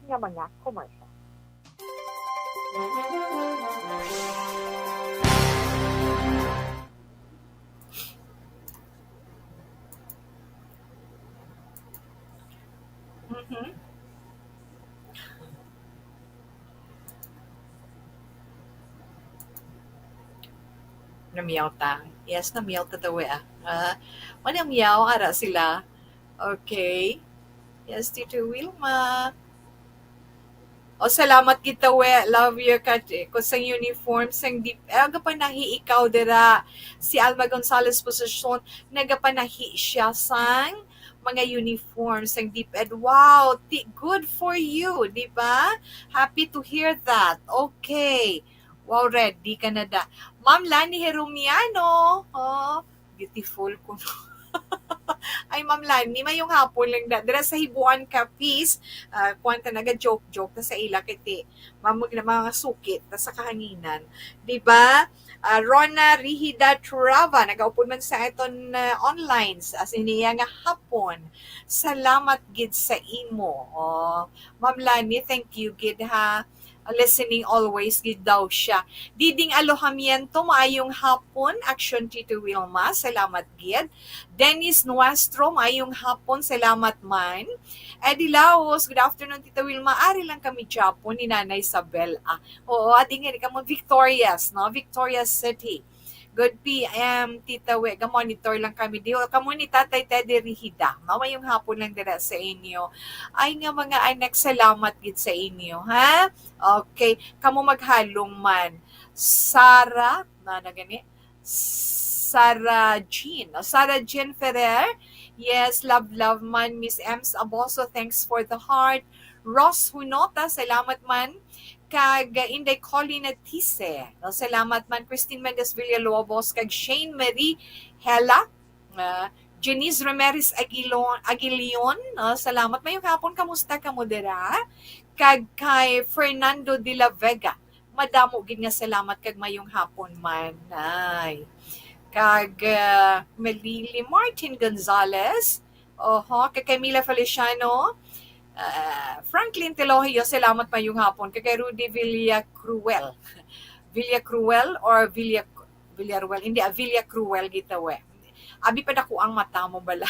nga mga commercial. Mhm. Namiyaw ta. Yes, namiyaw ta daw, eh, ah. Ah, manamiyaw, ara sila. Okay. Yes, Tito Wilma. O, salamat gid ta, we. Love you, Kat. Ko sang uniform, sang dip-, eh, nagapanahi ikaw dira. Si Alma Gonzalez Posesyon, nagapanahi siya sang mga uniform, sang DepEd. Wow, ti-, good for you, di ba? Happy to hear that. Okay. Wow, ready ka na da. Ma'am Lani Herumiano. Oh, beautiful ko. Ay, Ma'am Lani, mayong hapon lang da. Dira sa Hibuan Cafes, ah, kuwan ta, naga-joke-joke ta sa ila, kay ti, mamag na mga sukit ta sa kahanginan. Di ba? Ah, Rona Rihida Trava, nagaupod man sa aton, ah, online, sa, sa niya nga hapon. Salamat gid sa imo. Oh, Ma'am Lani, thank you gid, ha. Listening always gid daw siya. Diding Alojamiento, maayong hapon. Action, Tito Wilma, salamat gid. Dennis Nuestro, maayong hapon, salamat man. Eddie Laos, good afternoon, Tita Wilma. Ari lang kami Japon ni Nanay Isabel. Ah, oo, adi nga ni kamo Victorias, no? Victorias City. Good P M, Tita We. Ga-monitor lang kami. Di, kamo ni Tatay Teddy Rihida. Mamayong hapon lang dira sa inyo. Ay nga mga anak, salamat gid sa inyo, ha? Okay. Kamo maghalong man. Sarah, na, na gani? Sarah Jean. O, Sarah Jean Ferrer. Yes, love, love man. Miss Ems Aboso, thanks for the heart. Ross Hunota, salamat man. Kag, uh, Inday Colleen Atise. No, salamat man. Christine Mendez Villalobos, kag Shane Marie Hela. Uh, Janice Ramirez Aguilon, Aguilion, no, salamat. Mayong hapon, kamusta kamo dira? Kag kay Fernando de la Vega, madamo gid nga salamat kag mayong hapon man. Ay. Kag, uh, Melili Martin Gonzalez, oho, kay Camila Feliciano, uh, Franklin Telohio, salamat mayong hapon. Kay, kay Rudy Villacruel. Villacruel or Villa, Villaruel? Hindi, ah, Villacruel gitawe. Abi pa dako ang mata mo bala.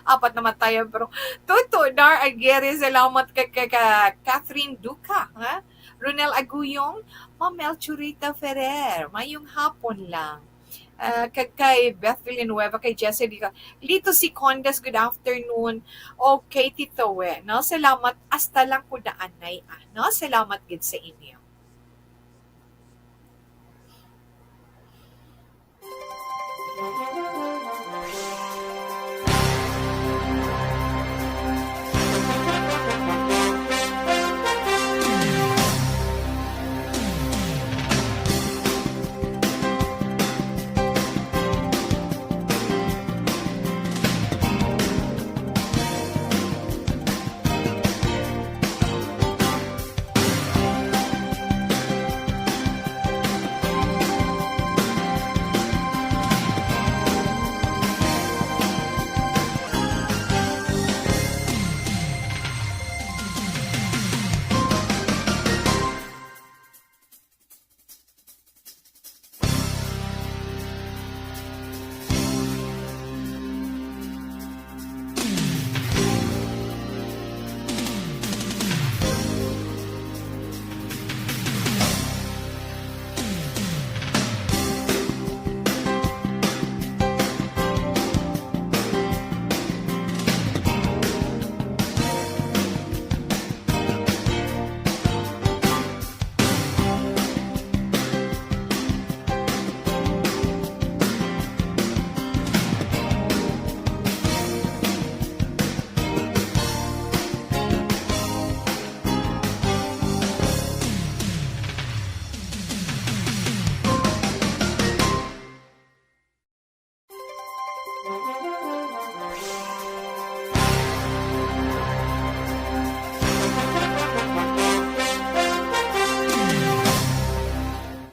Apat na mata yan, pero Tuto Dar Aguirre, salamat ka, ka, ka Catherine Duca, ha? Ronel Aguyong, Ma'am Melchorita Ferrer, mayong hapon lang. Ah, kag kay Beth Villanueva, kay Jesse Dica, Lito Sicondes, good afternoon. Okay, Tito We, no? Salamat, hasta lang ko na anay, ah, no? Salamat gid sa inyo.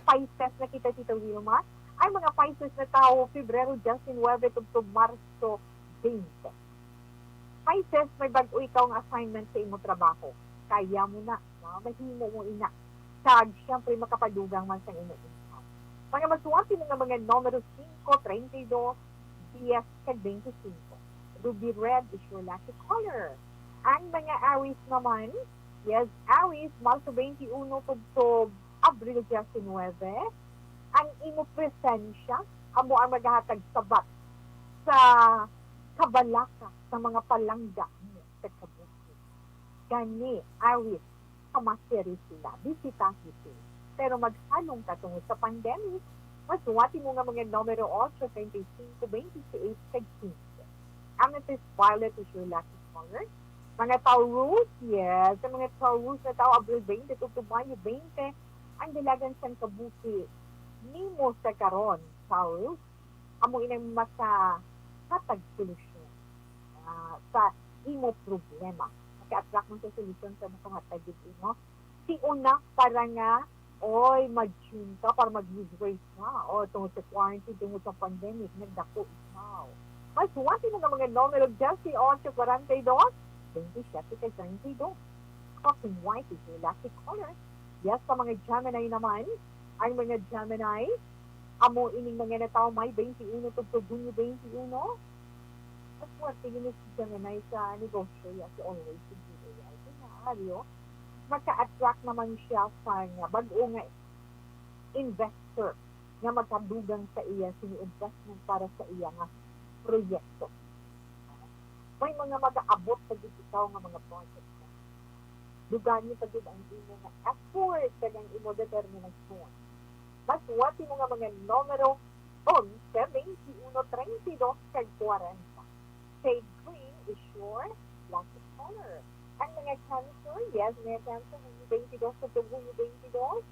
Pisces na kita, Tita Wilma. Ang mga Pisces na tawo, Pebrero diecinuebe tubtob Marso twenty. Pisces, may bag-o ikaw nga assignment sa imo trabaho. Kaya mo na, no? Mahimo mo ina. Kag, siyempre, makapadugang man sa imo income. Mga masuwati mo nga mga numero singko, treinta y dos, diyes, kag bente singko. Ruby red is your lucky color. Ang mga Aries naman, yes, Aries, Marso twenty-one tubtob Abril diecinuebe, ang imo presensya amo ang magahatag sabat sa kabalaka sa mga palangga mo sa kabuhi. Gani, Aries, kamasiri sila, bisitahi sila. Pero maghalong ka tungod sa pandemic, masuwati mo nga mga numero otso, treinta y cinco, veintiséis, kag quince. Amethyst violet is your lucky color. Mga Taurus, yes, ang mga Taurus na tawo, Abril twenty tubtob Mayo twenty, ang dalagan sang kabuhi nimo sa karon, Taurus, amo inang makahatag solusyon, ah, sa imo problema. Maka-attract mo sa solusyon sa makahatag gid imo. Si una para nga, oy, mag-June ka para mag-lose weight ka. O, tungod sa quarantine, tungod sa pandemic, nagdako ikaw. Mas one mo nga mga numero, diyes y ocho, kwarenta y dos, bente siyete, kag treinta y dos. Coffin white is your lucky color. Yes, sa mga Gemini naman, ang mga Gemini, amo ining mga natawo May twenty-one tubtob Hunyo twenty-one. Maswerte gid si Gemini sa negosyo, yes, always si G A I. Kaya, Ario, maka-attract naman siya sa nga bag-o nga investor nga magkadugang sa iya sini investment para sa iya nga proyekto. May mga magaabot pa gid ikaw nga mga project. Dugani pa gid ang imo nga effort kag ang imo determinasyon. Maswerte mo nga mga numero onse, twenty-one, treinta y dos, kag kwarenta. Shade green is your lucky color. Ang mga Cancer, yes, mga Cancer, Hunyo twenty-dos, sa Hunyo twenty-dos.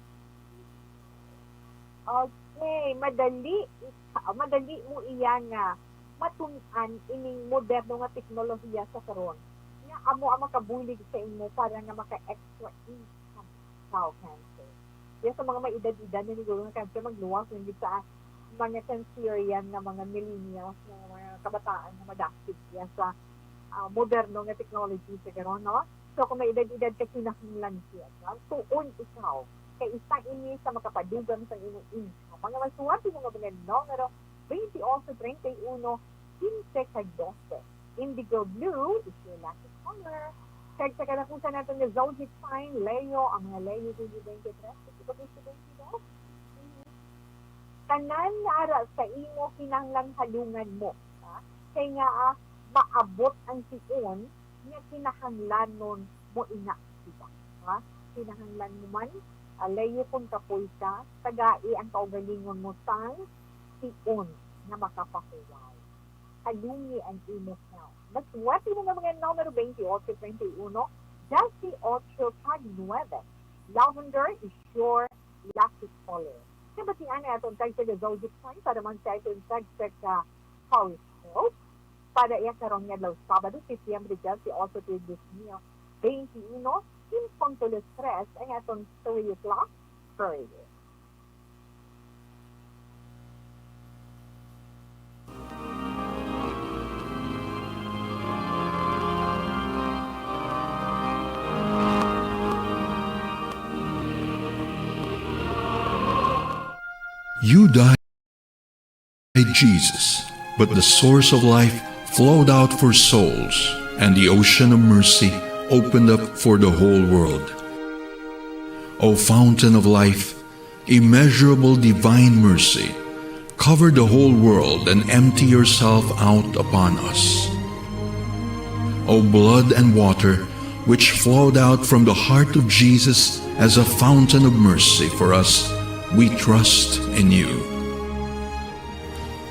Okay, madali, madali mo iya nga matun-an ining moderno nga teknolohiya sa karon, nga amo ang makabulig sa imo para nga maka-extra income ka, Cancer. Kaya sa mga may edad-edad na niguro nga Cancer, magluwas lang gid sa mga Cancerian nga mga millennials, nga mga kabataan nga madakip ya sa, ah, moderno nga technology sa karon, no? So, kung may edad-edad ka, kinahanglan siya, no? Tuon ikaw kay isa ini sa makapadugang sa imong income. Mga maswerte mo nga mga numero, twenty-one, treinta y uno, quince, kag doce. Indigo blue is your lucky color. Kag sa katapusan naton nga zodiac sign, Leo, ang mga Leo, Hunyo twenty-three, twenty-two, twenty-two. Tanan nga ara sa imo kinahanglan halungan mo, ha? Kay nga, ah, maabot ang tion nga kinahanglanon mo ina, diba? Ha? Kinahanglan mo man, ah, Leo, kung kapoy ka, tagai ang kaugalingon mo sang tion nga makapahuway. Halungi ang imo health. Maswerte mo nga mga numero twenty-eight, twenty-one, diyes-y-ocho, kag nuebe. Lavender is your lucky color. Kabatian na aton kag taga zodiac sign para man sa aton tag sa horoscope. Para iya karon nga adlaw, Sabado, Setyembre diyes-y-ocho, twenty twenty-one, in punto las tres ang aton three o'clock prayer. You died, Jesus, but the source of life flowed out for souls, and the ocean of mercy opened up for the whole world. O fountain of life, immeasurable divine mercy, cover the whole world and empty yourself out upon us. O blood and water, which flowed out from the heart of Jesus as a fountain of mercy for us, we trust in you.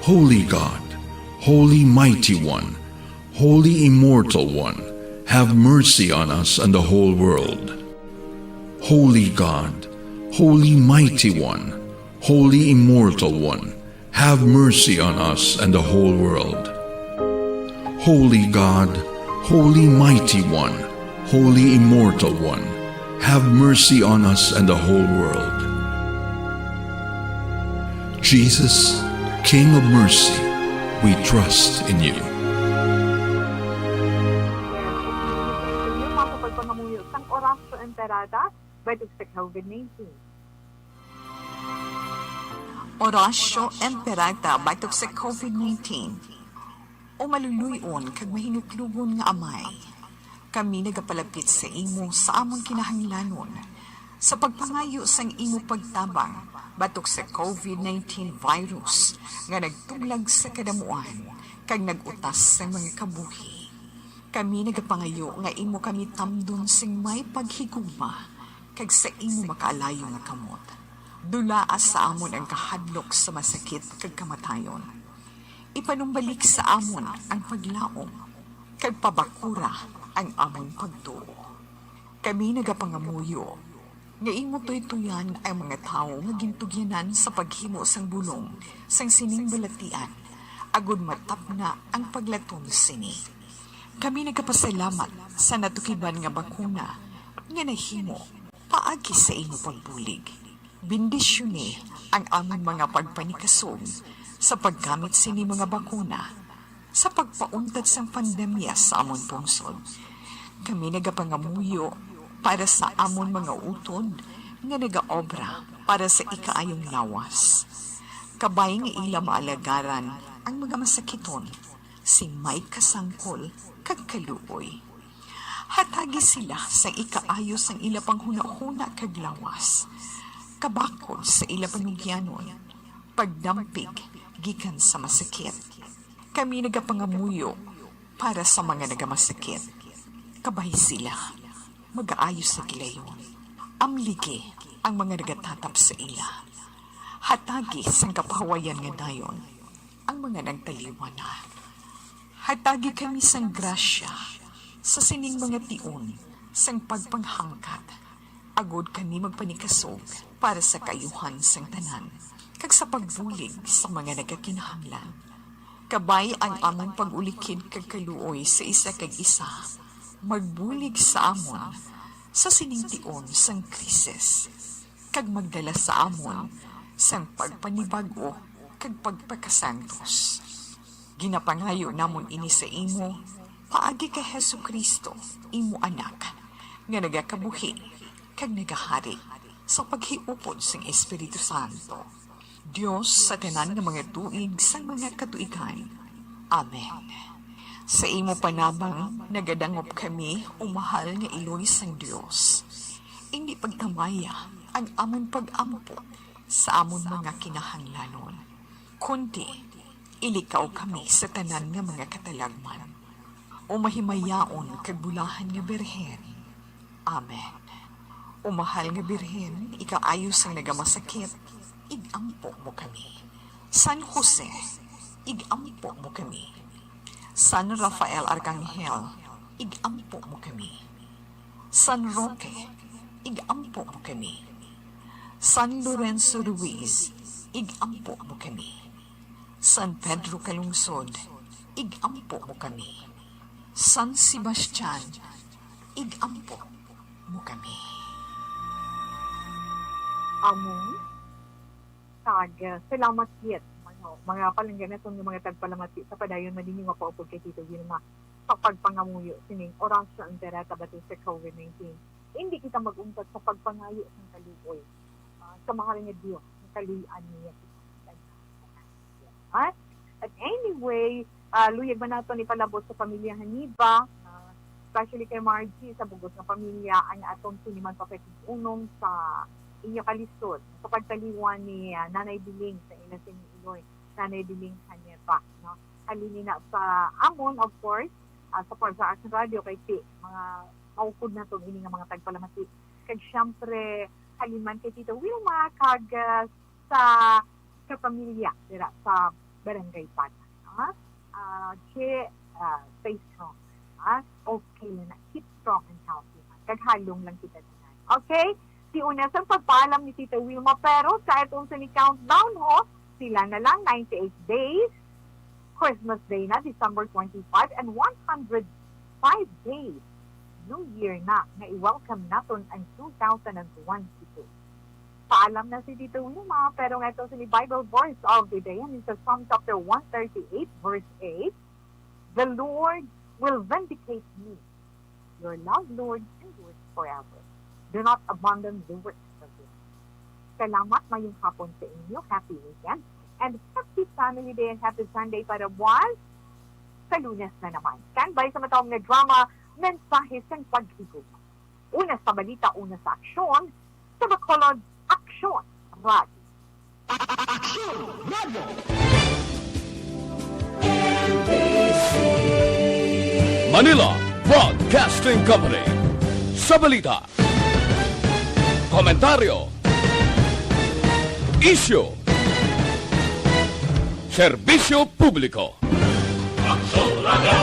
Holy God, Holy Mighty One, Holy Immortal One, have mercy on us and the whole world. Holy God, Holy Mighty One, Holy Immortal One, have mercy on us and the whole world. Holy God, Holy Mighty One, Holy Immortal One, have mercy on us and the whole world. Jesus, King of mercy, we trust in you. Sa pagpangamuyo sang Oratio Imperata batok sa COVID nineteen. Oratio Imperata batok sa COVID nineteen. O maluluy-on kag mahinuklogon nga Amay, kami nagapalapit sa imo sa amon kinahanglanon sa pagpangayo sang imo pagtabang batok sa COVID nineteen virus nga nagtuglag sa kadamuan kag nag-utas sang mga kabuhi. Kami nagapangayo nga imo kami tamdon sing may paghigugma kag sa imo makaalayo nga kamot. Dulaa sa amon ang kahadlok sa masakit kag kamatayon. Ipanumbalik sa amon ang paglaom, kag pabakura ang amon pagtuo. Kami nagapangamuyo nga imo tuytoyan ang mga tawo nga gintugyanan sa paghimo sang bulong sang sining balatian, agod matapna ang paglatom sini. Kami nagapasalamat sa natukiban nga bakuna nga nahimo paagi sa imo pagbulig. Bendisyoni ang amon mga pagpanikasog sa paggamit sini mga bakuna sa pagpauntad sang pandemya sa amon pungsod. Kami nagapangamuyo para sa amon mga utod nga nagaobra para sa ikaayong lawas, kabay nga ila maalagaran ang mga masakiton sing may kasangkol kag kaluoy. Hatagi sila sa ikaayo sang ila panghunahuna kag lawas, kabakod sa ila panugyanon, pagdampig gikan sa masakit. Kami nagapangamuyo para sa mga nagamasakit. Kabay sila, magaayo sa gilayon. Amligi ang mga nagatatap sa ila. Hatagi sang kapahawayan nga dayon ang mga nagtaliwan na. Hatagi kami sang grasya sa sining mga tion sang pagpanghangkat, agod kami magpanikasog para sa kaayuhan sang tanan kag sa pagbulig sa mga nagakinahanglan. Kabay ang amon pag-ulikid kag kaluoy sa isa kag isa, magbulig sa amon sa sining tion sang krisis, kag magdala sa amon sang pagpanibag-o kag pagpakasantos. Ginapangayo namon ini sa imo paagi kay Jesu-Cristo, imo Anak, nga nagakabuhi kag nagahari sa paghiupod sang Espiritu Santo, Dios sa tanan nga mga tuig sang mga katuigan. Amen. Sa imo panabang nagadangop kami, o mahal nga Iloy sang Dios. Indi pagtamaya ang amon pag-ampo sa amon mga kinahanglanon, kundi ilikaw kami sa tanan nga mga katalagman, o mahimayaon kag bulahan nga Birhen. Amen. O mahal nga Birhen, ikaayo sang nagamasakit, ig-ampo mo kami. San Jose, ig-ampo mo kami. San Rafael Arcangel, ig-ampo mo kami. San Roque, ig-ampo mo kami. San Lorenzo Ruiz, ig-ampo mo kami. San Pedro Calungsod, ig-ampo mo kami. San Sebastian, ig-ampo mo kami. Amon, kag, uh, salamat gid, ano, mga palangga naton nga mga tagpalamati sa padayon man ninyo nga paupod kay Tito Wilma sa pagpangamuyo sining Oratio Imperata batok sa COVID nineteen. Indi kita mag-untat sa pagpangayo sang kaluoy, ah, sa mahal nga Dios, nga kaluy-an niya kita. Ha? But anyway, ah, luyag man naton ipalabot sa pamilya Haniba, ah, especially kay Margie, sa bug-os nga pamilya, ang aton sini man pakig-unong sa inyo kalisod, sa pagtaliwan ni, ah, Nanay Biling sa ila sini Iloy, Nanay Biling Haniba, no? Halin na sa amon, of course, ah, sa Pulsar Action Radio, kay ti, mga maupod naton ini nga mga tagpalamati. Kag siyempre, halin man kay Tito Wilma, kag, ah, sa, sa pamilya dira sa Barangay Pata, ha? Ah, Che, ah, stay strong, ha? Okay lang na. Keep strong and healthy, ha? Kag halong lang kita tanan. Okay? Ti una sang pagpaalam ni Tita Wilma, pero sa atong sini countdown, ho, sila na lang, ninety-eight days, Christmas Day na, December twenty-five, and one hundred five days, New Year na, nga i-welcome naton ang two thousand and twenty-two. Paalam na si Tito Wilma, pero nga ito sini Bible verse of the day, and it's sa Psalm chapter one thirty-eight, verse eight, "The Lord will vindicate me. Your love, Lord, endures forever. Do not abandon the works of your hands." Salamat, mayong hapon sa inyo, happy weekend, and happy family day and happy Sunday para buwas. Sa Lunes na naman. Standby sa matawag nga drama, Mensahe sang Paghigugma. Una sa balita, una sa aksyon, sa Bacolod, Aksyon Radio. Aksyon Radio. Manila Broadcasting Company. Sa balita, komentaryo, isyu, serbisyo publiko. Aksyon Radio.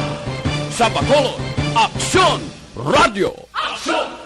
Sa Bacolod, Aksyon Radio. Aksyon